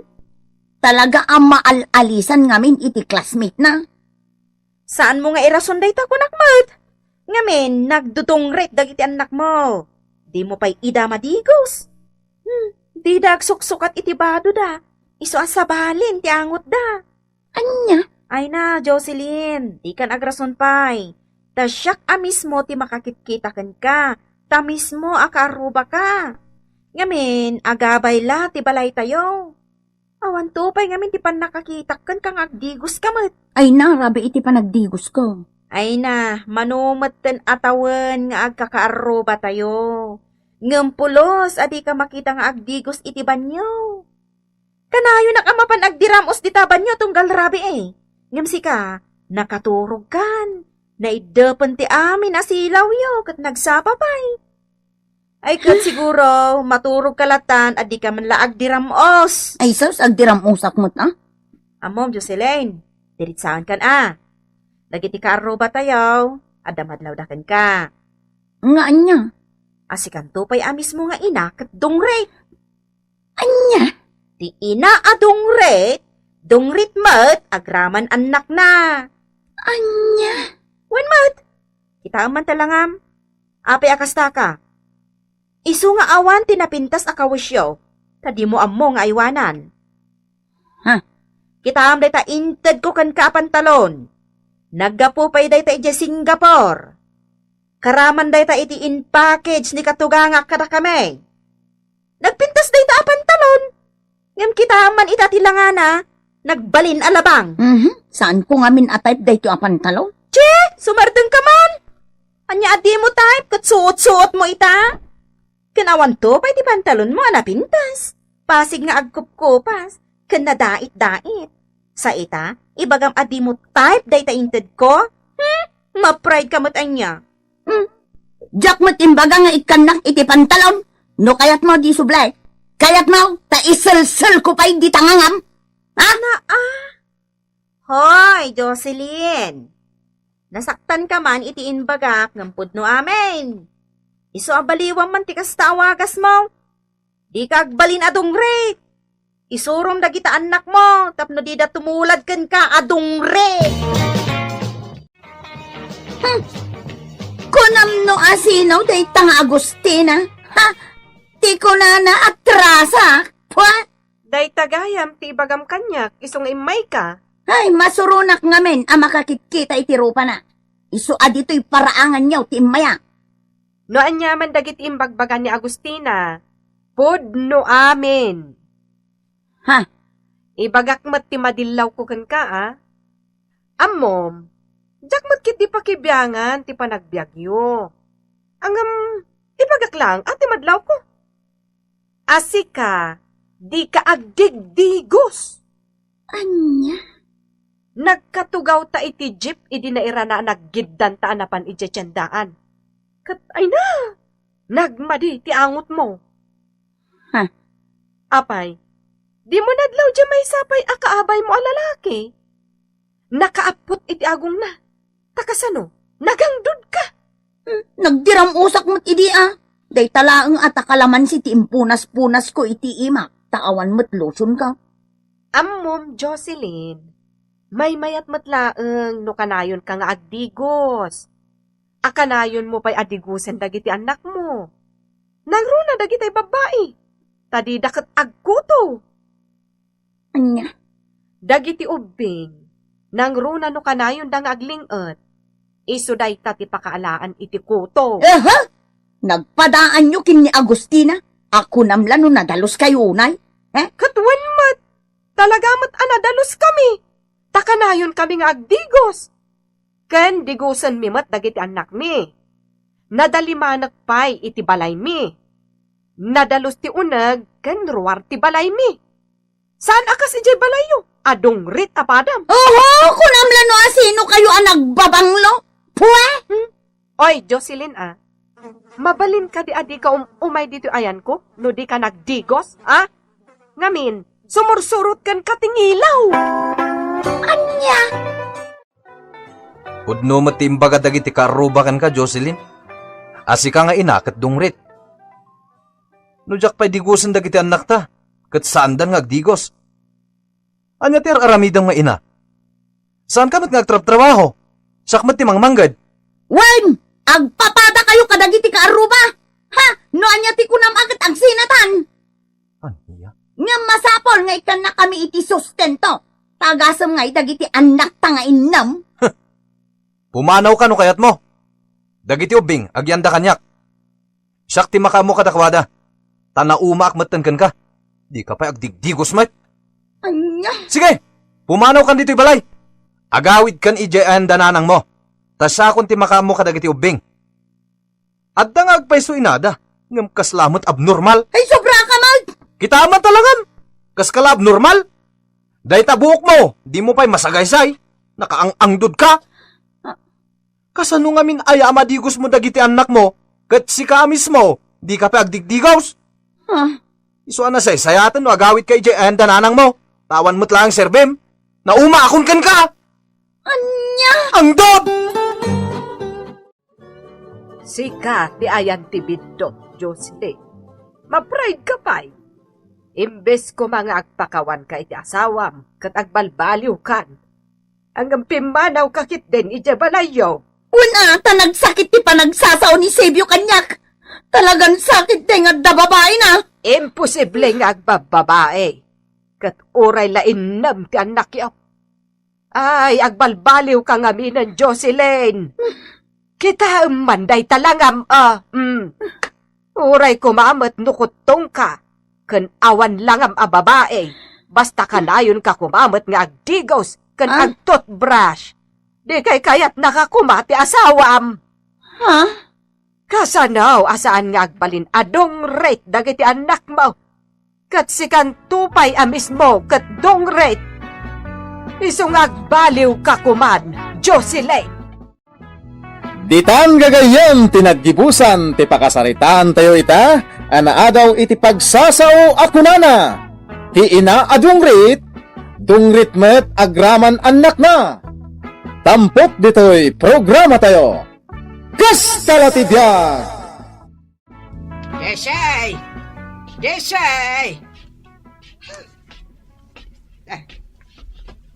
Talaga a maal-alisan ngamin iti classmate na. Saanmo nga irason dayta, kunak met. Ngamin, nagdudungrit dagiti annakmo. Dimo pay ida madigos. Hmm, dida agsuksukat iti badoda. Isu a sabalin ti angotda. Ania? Ay na, Jocelyn, dikan agrason pay. Ta siak a mismo ti makakitkita kenka. Ta mismo a kaarrubaka. Ngamin, agabay la ti balaytayo. Awanto pay ngamin ti pannakakitak kenka nga agdigoska met. Ay na, rabii iti panagdigosko. Ay na, mano metten a tawen nga agkakaarrubatayo. Ngem pulos a dika makita nga agdigos iti banio. Kanayonak a mapan agdiram-os dita banio tunggal rabii. Ngem sika, nakaturogkan. Naiddepen ti amin a silawyo ket nagsapa pay. Ay, ket siguro, maturogka latan a dika man la agdiram-os. Ay, sus, agdiram-osak met, a? Ammom, Jocelyn, diritsaenkan, a. Dagiti kaarrubatayo, adda madlawda kenka. Nga ania? A sikanto pay a mismo nga ina ket dungrit. Ania? Ti ina a dungrit, dungrit met agraman annakna. Ania? Wen met, kitaem man ta langam. Apay a kastaka? Isu nga awan ti napintas a kawesyo, ta dimo ammo nga aywanan. Ha? Kitaem dayta intedko kenka a pantalon. Naggapu pay dayta idiay Singapore. Karaman dayta iti in-package ni katugangak kadakami. Nagpintas dayta a pantalon. Ngem kitaem man ita ti langana, nagbalin a labang. Mhm. Saanko ngamin a type daytoy a pantalon. Che, sumardengka man. Ania a dimo type ket suot-suotmo ita? Ken awanto pay ti pantalonmo a napintas. Pasig nga agkupkupas, ken nadait-dait. Sa ita, ibagam a dimo type dayta intedko? Hmm? Mapride ka met ania? Hmm. Diak met imbaga nga ikkannak iti pantalon. No kayatmo, di subli. Kayatmo, ta iselselko pay dita ngangam. Ha? Na, ah. Hoy, Jocelyn. Nasaktanka man iti imbagak ngem pudno amin. Isu a baliwam man ti kasta a wagasmo. Dika agbalin a dungrit. Isurom dagita annakmo tapno dida tumulad kenka a dungrit. Hmm. Kunam no asino dayta nga Agustina? Ha? Ti kunana, atrasak. Pwa? Dayta gayam ti ibagam kaniak isu nga immayka. Ay, masuronak ngamin a makakitkita iti rupana. Isu a ditoy paraanganyo ti immayak. No aniaman dagiti imbagbaga ni Agustina, pudno amin. Ha? Ibagak met ti madillawko kenka, a? Ammom, diak met ketdi pakibiangan ti panagbiagyo. Ngem, ibagak laeng a ti madlawko. A sika, dika agdigdigos. Ania? Nagkatugawta iti jeep idi nairana a naggiddanta a napan idiay tiendaan. Ket ay na, nagmadi ti angotmo. Ha? Apay, dimo nadlaw diay maysa pay a kaabaymo a lalaki? Nakaappot iti agongna. Ta kasano? Nagangdudka? Hmm, nagdiram-usak met idi, a. Dayta laeng a ta kalamansi ti impunas-punasko iti imak, ta awan met lotionko. Ammom, Jocelyn, Maymayat met laeng no kanayonka nga agdigos. A kanayonmo pay a digosen dagiti annakmo. Nangruna dagiti babbai, ta dida ket agkuto. Ania? Dagiti ubbing, nangruna no kanayonda nga agling-et, isu dayta ti pakaalaan iti kuto. Aha! Nagpadaanyo ken ni Agustina, a kunam la no nadaluskayo unay? Eh? Ket wen met, talaga met a nadaluskami, ta kanayonkami nga agdigos. Ken digosenmi met dagiti annakmi. Nadalimanek pay iti balaymi. Nadalus ti uneg ken ruar ti balaymi. Saan a kas idiay balayyo a dungrit a padam? Oho, kunam la no asino kayo a nagbabanglo. Pue! Hmm? Oy, Jocelyn, a. Mabalin kadi a dika um-, umay ditoy ayanko no dika nagdigos, a? Ngamin, sumursurot kenka ti ngilaw. Ania? Pudno met ti imbaga dagiti kaarruba kenka, Jocelyn. A sika nga ina ket dungrit. No diak pay digosen dagiti annakta, ket saandan nga agdigos. Ania ti ar-aramidem nga ina? Saanka met nga agtrabtrabaho? Siak met ti mangmangged. Wen, agpapadakayo kadagiti kaarruba. Ha? No ania ti kunam a ket agsinatan. Ania? Ngem masapul nga ikkannakami iti sustento. Tagasem nga dagiti annakta nga innem. Pumanawka no kayatmo. Dagiti ubbing, agyanda kaniak. Siak ti makaammo kadakuada. Ta naumaak metten kenka. Dika pay agdigdigos met. Ania? Sige! Pumanawkan ditoy balay. Agawidkan idiay ayan da nanangmo. Ta siakon ti makaammo kadagiti ubbing. Adda nga agpayso inada, ngem kasla met abnormal. Ay, sobra ka, Mag! Kita man talagan! Kaska la abnormal? Dayta buokmo, dimo pay masagaysay. Nakaang-angdod ka. Ah. Kasano ngamin aya a madigosmo dagiti annakmo, ket sika a mismo, dika pay agdigdigos? Ah. Isu a nasaysayaten no agawidka idiay ayan da nanangmo. Tawan met laeng serbem. Naumaakon kenka! Ania? Angdod! Sika ti ayan ti biddut, Jocelyn. Ma-pride ka pay. Imbes koma nga agpakawanka iti asawam ket agbalbaliwkan, ngem pimmanawka ketdin idiay balayyo. Wen a, ta nagsakit ti panagsasao ni Sebio kaniak. Talagan sakit dayta nga adda babaina. Imposible nga agbabbabai. Ket uray la innem ti annakyo. Ay, agbalbaliwka ngaminen, Jocelyn. Kitaem man dayta langam, a. Mm. Uray koma met no kuttongka, ken awan langam a babai, basta kanayonka koma met nga agdigos ken Ah? ag-toothbrush. Di kay kayatnaka koma ti asawam. Ha? Kasano a saan nga agbalin a dungrit dagiti annakmo? Ket sikanto pay a mismo ket dungrit. Isu nga agbaliwka koman, Jocelyn. Ditan gagayyem ti naggibusan ti pakasaritaantayo ita a naadaw iti pagsasao a kunana, ti ina a dungrit, dungrit met agraman annakna. Tampok ditoy programatayo. Kasta la ti biag! Desay! Desay! Ah.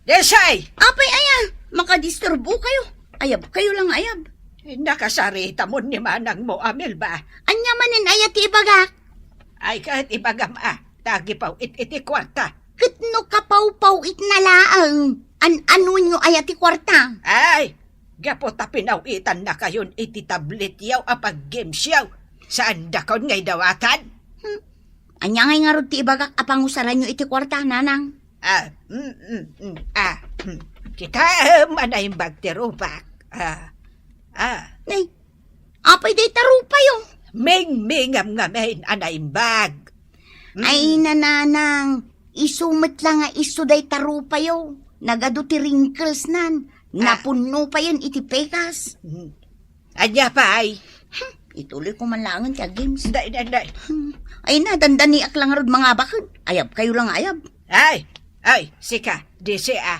Desay! Apay aya, makadisturbo kayo. Ayab kayo lang, ayab. Nakasarita mo ni manang mo, Amel ba? Anya manen aya ti ibagak? Ay, ket ibagam a, ta agipaw-it iti kuarta. Ket no kapawpaw-itna laeng, an-anuenyo aya ti kuarta? Ay, gapu ta pinaw-itannakayon iti tabletyo a pag-gamesyo, saandakon nga idawatan. Hmm. Anya ngay ngarud ti ibagak a pangusaranyo iti kuarta, nanang? Ah, mm, mm, mm, ah, hmm. Kitaem a naimbag ti rupak. Ah, ah. Nay, apay dayta rupayo? Mingmingam ngamin a naimbag. Mm. Ay, nananang, isu met la nga isu dayta rupayo. Nagadu ti wrinklesnan. Ah. Napunno payen iti pekas. Mm. Ania pay? Hmm, ituloy ko man laengen ti games. Day, day, day. Hmm. Ay na, dandaniak lang ngarud mangabaken. Ayab kayo lang, ayab. Ay, ay, sika, disi a.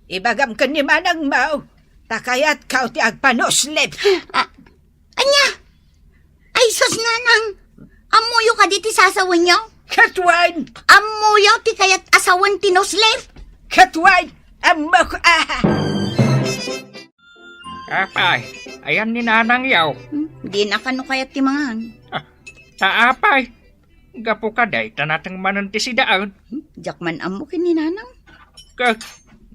Ibagam ken ni manang mo, ta kayatko ti agpanuslip. Ah, ania? Ay, sus, nanang. Ammoyo kadi ti sasawenyo? Ket wen. Ammoyo ti kayat a sawen ti nuslip? Ket wen. Ammok, ah! Apay, ayan ni nanangyo. Hmm, di na kano kayat ti mangan. Ah, ta apay, gapu ka dayta nateng manen ti sidaen. Hmm, diak man ammo ken ni nanang. Ket,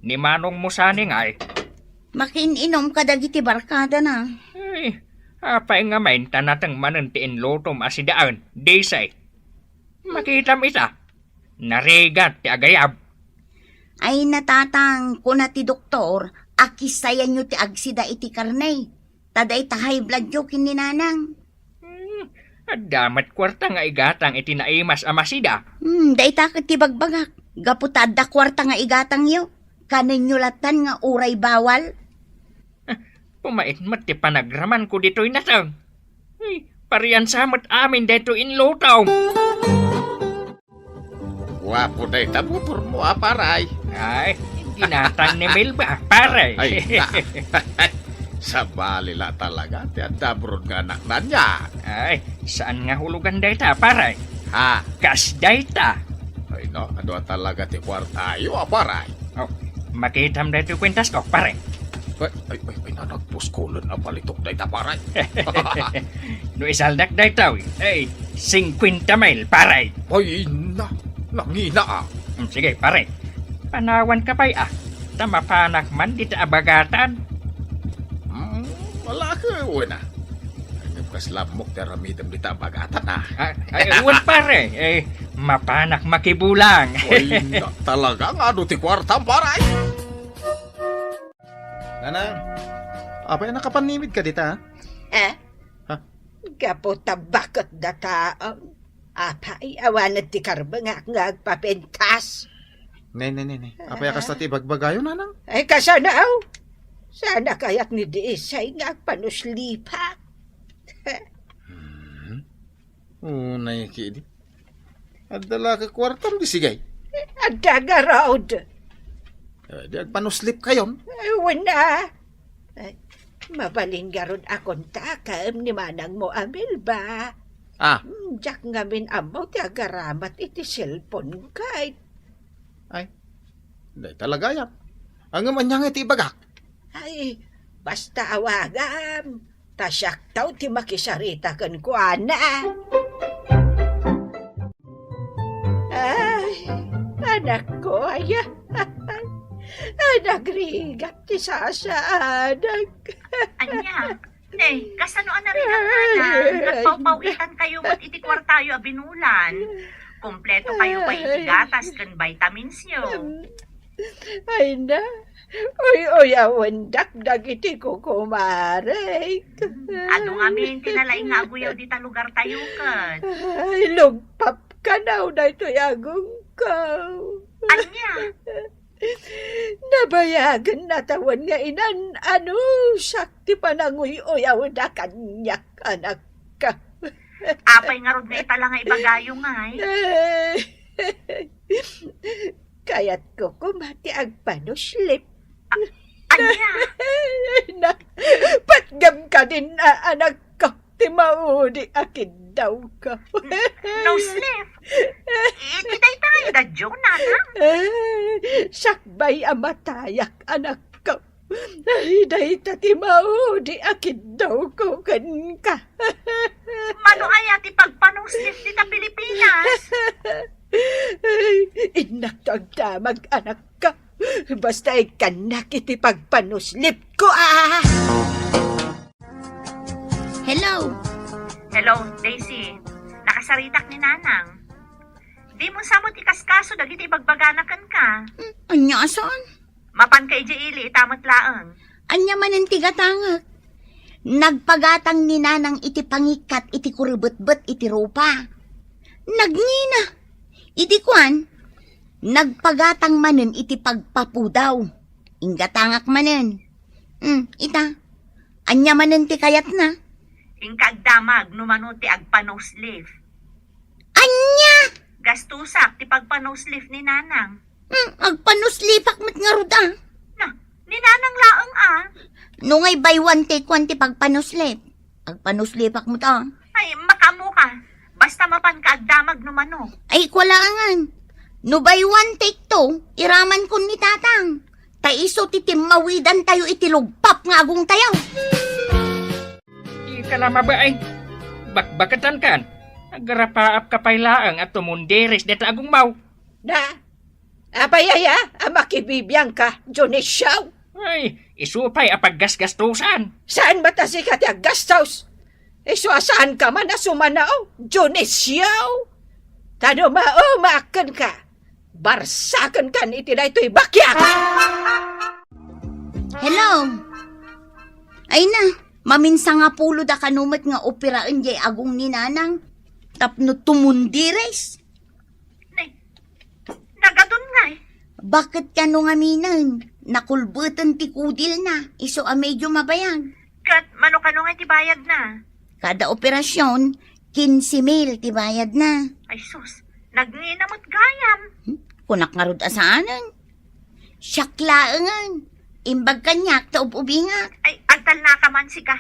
ni manong mo sani ngay? Makiin-inom kadagiti barkadana. Ay, apay nga main ta nateng manen ti inlutom a sidaen, Daisy? Makitam ita, narigat ti agayab. Ay, natatang, kuna ti doktor, akisayanyo ti agsida iti karne. Ta dayta high blood yo ken ni nanang. Hmm, adda met kuarta nga igatang iti naimas a masida. Hmm, dayta ket ti bagbagak. Gapu ta adda kuarta nga igatangyo, kanenyo latan nga uray bawal. Pumait met ti panagramanko ditoy nateng. Ay, pariansa met amin daytoy inlutom. Guapo dayta motormo a, paray. Ay, ginatang ni Melba, paray. Ay, na. Sabali la talaga ti adda abroad nga anakna ania. Ay, saan nga hulugan dayta, paray? Ha? Kas dayta. Ay, na, adu a talaga ti kuartayo a, paray. Oh, makitam daytoy kuentasko, paray. Ay, ay, ay, ay, na, nagpuskulen a balitok dayta, paray. No isaldak daytoy, ay, singkwenta mil, paray. Ay, na, nangina, ah. Hmm, sige, paray. Panawanka pay, ah. Ta mapanak man dita a bagatan. Hmm, wala ka, wala. Ay, nagpaslammok ti aramidem dita a bagatan, ah. Ah, ay, wen, pare. Eh, mapanak makibulang. Ay, na, talaga nga adu ti kuartam, paray. Nanang, apay a nakapanimid ka dita, ha? Eh? Ha? Gapu ta baket dataon. Apay, awan ti karbengak nga agpapintas. Ne, ne, ne, ne. Apay a kasta ti ibagbagayo, nanang? Ay, kasano? Sana kayat ni Daisy nga agpanuslipak. Hmm. Unay kidi. Adda la ka kuartam di sigay. Adda garud. Eh, di agpanuslip kayon. Ay, wen a. Ay, mabalin garud a kontakem ni manangmo a Melba. Ah. Hmm, diak ngamin ammo ti agaramat iti cellphone kay. Ay, dayta la gayam. Ngem ania nga iti ibagak? Ay, basta awagam. Ta siakto ti makisarita kenkuana. Ay, anakko, aya. Ay, nagrigat ti sasaanak. Ania? Ne, kasano a narigat, nanang? Nagpawpaw-itan kayo met iti kuartayo a binulan. Kompleto kayo pay iti gatas ken vitamins yo. Ay na, uy-uyawendak dagiti kukumarek. Hmm, adu ngamin ti nalaing nga aguyaw dita lugartayo ket. Ay, lugpap kano daytoy agongko. Ania? Nabayagen natawen nga inan-anusak ti pananguy-uyawda kaniak, anakko. Apay ngarud nga ita la nga ibagayo ngay? Kayatko koma ti agpanuslip. A-, ania? Na, patgem kadin a anakko ti maudi a kiddawko. No sleep. Iti dayta nga idadyo, nanang? Sakbay a matayak, anakko. Ay, dayta ti maudi a kiddawko kenka. Mano aya ti pagpanuslip dita Pilipinas? Ay, innakto agdamag, anakko. Basta ikkannak iti pagpanuslipko, ah! Hello? Hello, Daisy. Nakasaritak ni Nanang. Di mo sa met ikaskaso dagiti ibagbagana kenka. Hmm, ania a saan? Mapanka idiay ili ita met laeng. Ania manen ti gatangek? Nagpagatang ni Nanang iti pangikkat iti kurebetbet iti rupa. Nagngina. Idi kuan, nagpagatang manen iti pagpapudaw. Inggatangak manen. Hmm, ita. Ania manen ti kayatna? Inka agdamag no mano ti agpa-nose lift. Ania? Gastusak ti pagpa-nose lift ni Nanang. Hmm, agpa-nose lift-ak met ngarud, a. Na, ni Nanang laeng, a. No ngay buy one take one ti pagpa-nose lift, agpa-nose lift-ak met, a. Ay, makaammoka. Basta mapanka agdamag no mano. Ay, kualaangan. No buy one take two, iramankon ni Tatang. Ta isu ti timmawidantayo iti lugpap nga agongtayo. Ika la mabain. Bakbaketankan. Agrapaapka pay laeng a tumundiris dita agongmo. Na, apay aya a makibibiangka, Dionisio? Ay, isu pay a paggasgastosan. Saan met a sika ti aggastos? Isu a saanka man a sumanao, Dionisio? Ta no mauma kenka, barsakenkan iti daytoy bakiak. Hello? Ay na, maminsan nga pulo da kano met nga operaen jay agong ni Nanang tapno tumundiris. Nay, nagadun ngay. Baket kano ngaminen? Nakulbeten ti kudilna, isu a medyo mabayag. Ket mano kano nga ti bayadna? Kada operasyon, kinse mil ti bayadna. Ay sus, nagngina met gayam. Hmm? Kunak ngarud a saanen. Siak laengen. Imbag kaniak ta ub-ubingak. Ay, agtalnaka man sika.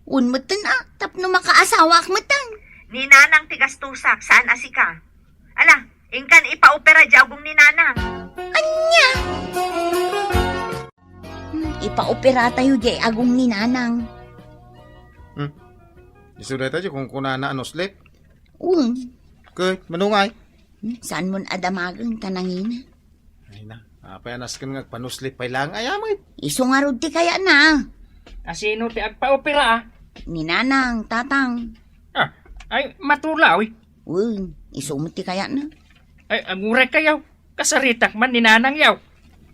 Wen metten a, tapno makaasawaak metten. Ni Nanang ti gastusak, saan a sika. Ala, inkan ipaopera di agong ni Nanang. Ania? Hmm, ipaoperatayo di agong ni Nanang. Hmm. Isu dayta di kunkunana a no sleep? Wen. Ket, manungay? Hmm, saan mon a damagen ta nangina? Ay na, apay a nasken nga agpanuslip pay laeng aya met? Isu ngarud ti kayatna. A sino ti agpaopera? Ni Nanang, Tatang. Ah, ay, matulaw, eh. Wen, isu met ti kayatna. Ay, aguray kayo. Kasaritak man ni Nanang yaw.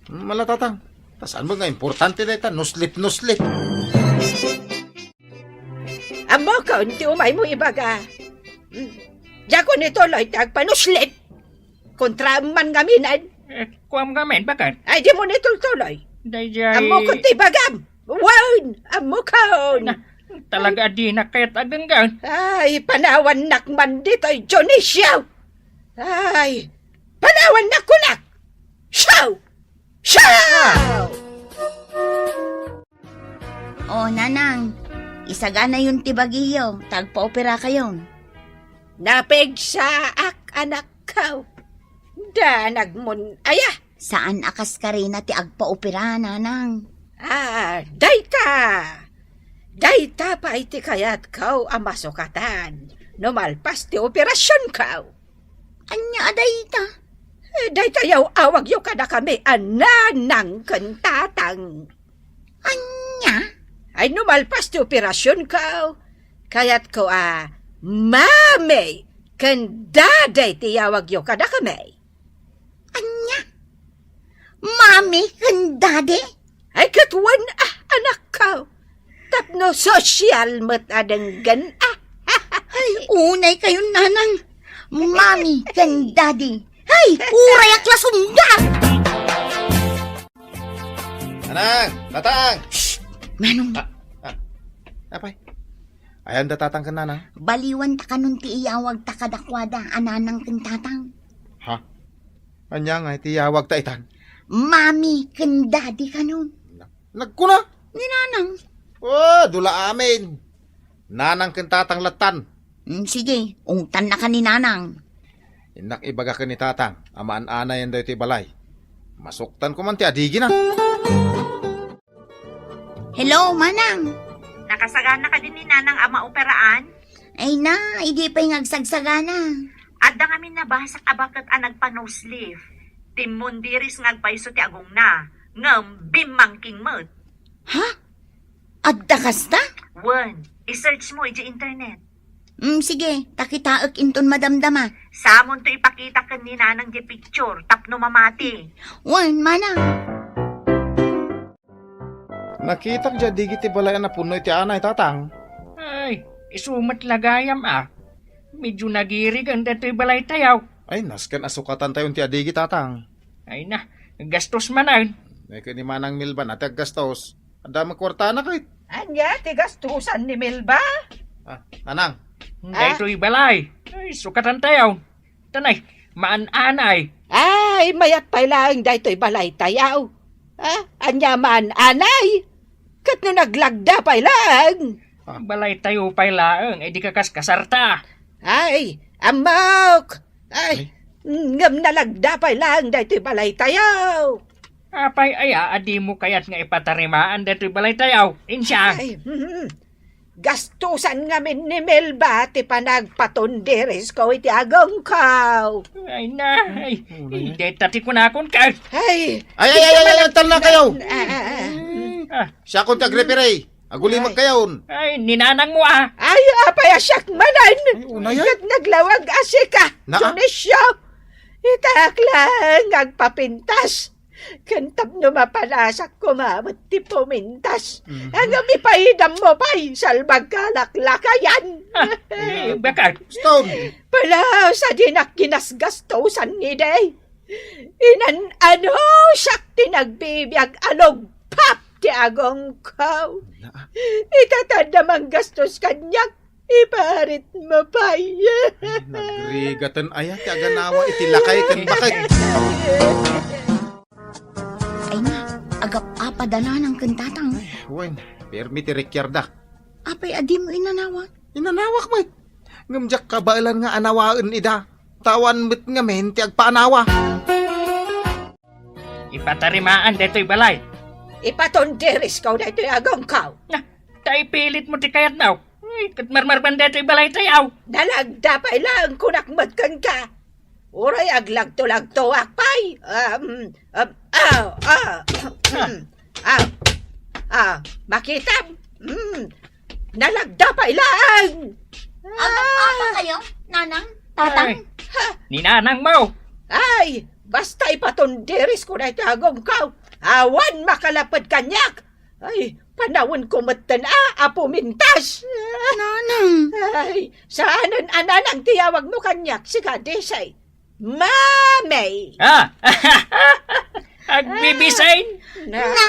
Hmm, mala, Tatang. Ta saan mo nga importante dayta, nuslip, nuslip. Ammokon ti umaymo ibaga. Hmm. Diakon ituloy ti agpanuslip. Kontraem man ngaminen. Eh, kuam ngamin, baket? Ay, dimo ni tultuloy. Dayjay. Ammokon ti ibagam. Wen, ammokon. Na, talaga a dinak kayat agenggan. Ay, panawannak man ditoy, Dionisio. Ay, panawannak kunak. Siaw! Siaw! O, Nanang, isaganayon ti bagiyo, ta agpaoperakayon. Napigsaak, anakko. Danagmon aya? Saan a kas karina ti agpaopera, Nanang. Ah, dayta. Dayta pay ti kayatko a masukatan no malpas ti operasionko. Ania a dayta? Eh, dayta yaw awagyo kadakami a Nanang ken Tatang. Ania? Ay, no malpas ti operasionko, kayatko a Mami ken Daddy ti yawagyo kadakami. Ania? Mami ken Daddy? Ay, ket wen, ah, anakko. Tapno sosyal met a denggen, ah. Ay, unay kayon, Nanang. Mami ken Daddy. Ay, uray a klasunggan! Nanang! Tatang! Shh! Manong! Ah, ah. Apay? Ayan da Tatang ken Nanang? Baliwan ta kanon ti iyawag ta kadakuada a Nanang ken Tatang. Ha? Ania nga iti iyawag ta itan? Mami ken Daddy kanon. Na-, nagkuna? Ni Nanang. Oh, dula amin. Nanang ken Tatang lattan. Mm, sige, ungtannaka ni Nanang. Innak ibaga ken ni Tatang a maan-anayen daytoy balay. Masuktanko man ti adigina. Hello, Manang. Nakasagana kadi ni Nanang a maoperaan? Ay na, idi pay nga agsagsagana. Adda ngamin nabasak a baket a nagpa-nose lift. Timmundiris nga agpayso ti agongna, ngem bimmangking met. Ha? Adda kasta? Wen, i-search mo idiay internet. Mm, sige, ta kitaek inton madamdama. Samonto ipakita ken ni Nanang diay picture tapno mamati. Wen, Manang. Nakitak diay digi ti balay a napunno iti anay, Tatang. Ay, isu met la gayam a. Medyo nagirigan daytoy balaytayo. Ay, nasken a sukatantayon ti adigi, Tatang. Ay na, gastos manen. Ay, ken ni Manang Milba na ti aggastos. Adda met kuartana ket. Ania ti gastusan ni Milba? Ah, Nanang. Daytoy balay. Ay, sukatantayo. Tanay, maan-anay. Ay, mayat pay laeng daytoy balaytayo. Ah, ania maan-anay? Ket no naglagda pay laeng. Ah. Balaytayo pay laeng, idi kakaskasarta. Ay, ammok! Ay, Ay. Ngem nalagda pay laeng daytoy balaytayo. Apay aya a dimo kayat nga ipatarimaan daytoy balaytayo, Insiang? Ay, hmm. Gastusan ngamin ni Melba ti panagpatundirisko iti agongko. Ay na, ay, Ay, deta ti kunakon ka. Ay, Ay, ay, ay, ay, ay, talna kayo. Ah, ah, ah. Ah, Siakon ti agrepere. Agulimek kayon. Ay, ni nanang mo, ah. Ay, apay a siak manen. Ay, unay, ay. Ket naglawag a sika, Naa? Dionisio. Itak lang agpapintas. Ken tapno mapanasak koma met ti pumintas. Mhm. Ngem ipaidam mo pay, salbag kalaklakayan. Ah, eh, bakit? Stone. Palaw sa dinak ginasgastosan ni day. Inan-ano siak ti nagbibiag a lugpap ti agongko. Wala. Ita ta adda manggastos kaniak, iparit mo pay. Ay, nagrigaten aya ti aganawa iti lakay ken bakay. Ay na, agap-apa da nanang ken tatang. Ay, wen, permi ti rekyarda. Apay a dimo inanawak? Inanawak met. Ngem diak kabaelan nga anawaen ida. Ta awan met ngamin ti agpaanawa. Ipatarimaan daytoy balay. Ipatundirisko daytoy agongko. Na, ta ipilit mo ti kayatmo. Ay, ket marmarban daytoy balaytayo. Nalagda pay laeng kunak met kenka. Uray aglagto-lagtoak pay. Um, um, ah, ah, um, ah, ah, makitam. Hmm. Nalagda pay laeng. Agap-apa kayo, nanang, tatang? Ay, ni nanang mo. Ay, basta ipatundirisko daytoy agongko. Awan makalaped kaniak. Ay, panawenko metten a, a pumintas. Nanang. Ay, saanen a nanang ti yawagmo kaniak, sika, Desay. Mami! Ah! Agbibisin? Na. Na,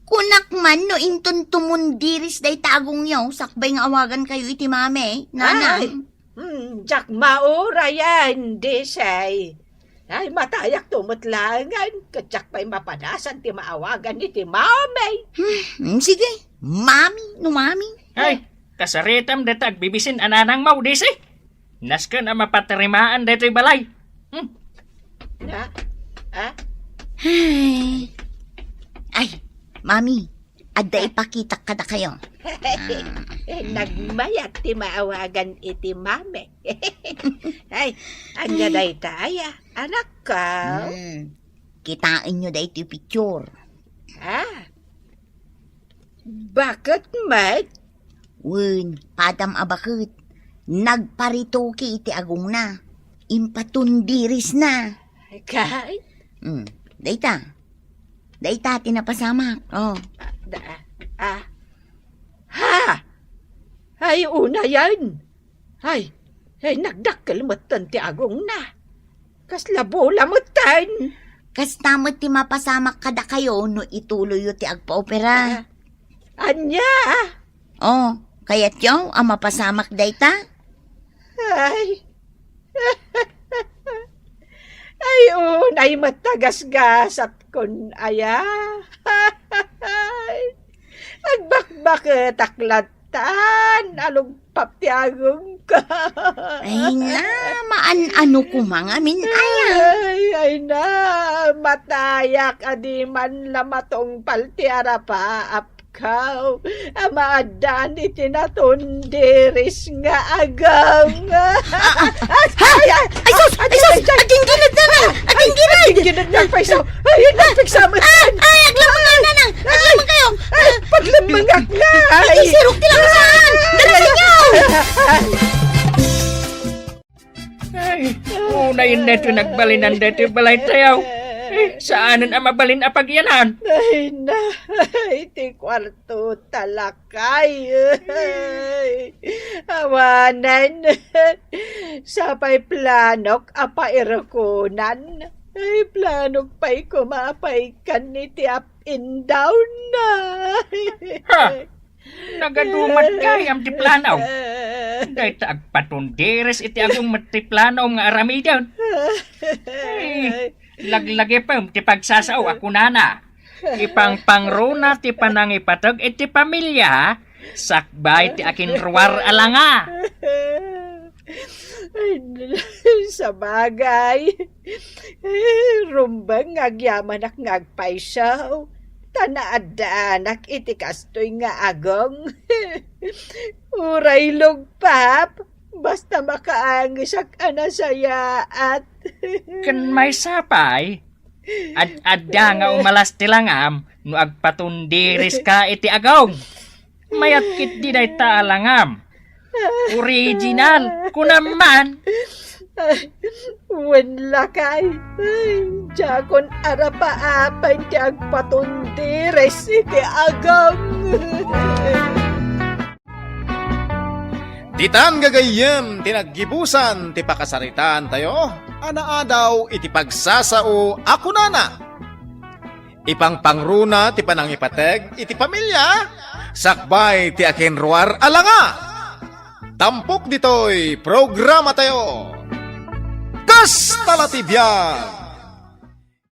kunak man no inton tumundiris dayta agongyo, sakbay nga awagan kayo iti mami, nanang. Ay, hmm, diak maurayan, Desay. Ay, matayakto met laengen, ket diak pay mapadasan ti maawagan iti mami. Hmm, sige, mami, no mami. Ay, kasaritam dayta agbibisin a nanang mo, Desay. Nasken a mapatarimaan daytoy balay. Hmm. Ah? Ah? Ay. Ay, mami, adda ipakitak kadakayo. Eh, nagmayat ti maawagan iti mami. Ay, ania dayta aya, anakko? Hmm. Kitaenyo daytoy picture. Ah? Baket met? Wen, padam a baket. Nagparitoki iti agongna. Impatundirisna. Kay? Hmm. Dayta. Dayta ti napasamak. Oh. Da, ah. Ha! Ay, unayen. Ay, ay, nagdakkel metten ti agongna. Kasla bola metten. Kasta met ti mapasamak kadakayo no ituloyyo ti agpaopera. Ah, ania? Oh, kayatyo a mapasamak dayta? Ay. Ay, unay met a gasgasatkon aya. Agbakbaketak lattan a lugpap ti agongko. Ay na, maan-ano koma ngamin aya. Ay, ay na, matayak a diman la matungpal ti arapaap. Kaw, a maaddaan iti natundiris nga agong. Ay, ay, ay, sus! Ay, sus! Agingginad na na! Agingginad! Agingginad na, paiso! Ay, nagpigsamat! Ay, ay, aglamangan na na! Aglamangan kayo! Ay, paglamangan na! Ay, sirok ti labasan! Dala sa inyo! Ay. Ay, unayen daytoy nagbalinan daytoy balaytayo. Ay, saanen a mabalin a pagyanan. Ay, na, iti kuarto, talakay. Ay, awanen. Sapay planok a pairukonan. Ay, planok pay koma a paikan iti up and down na. Ha! Nagadumat gayam ti plano. Dayta agpatundiris iti agong met ti plano nga aramiden. Ay, laglagipem ti pagsasao a kunana. Ipangpangruna ti panangipateg iti pamilya, sakbay ti akinruar a langa. Ay, Sabagay, rumbeng nga agyamanak nga agpayso, ta naaddanak iti kastoy nga agong. Uray lugpap, basta makaangesak a nasayaat. Ken maysa pay, ad-adda nga umalas ti langam no agpatundireska iti agong. Mayat ketdi dayta a langam. Original, kunam man. Wen lakay, ay, diakon arapaapay ti agpatundires iti agong. Ditan gagayyem ti naggibusan ti pakasaritaan tayo a naadaw iti pagsasao a kunana, ipangpangruna ti panangipateg iti pamilya sakbay ti akinruar a langa. Tampok ditoy programa tayo. Kasta la ti biag.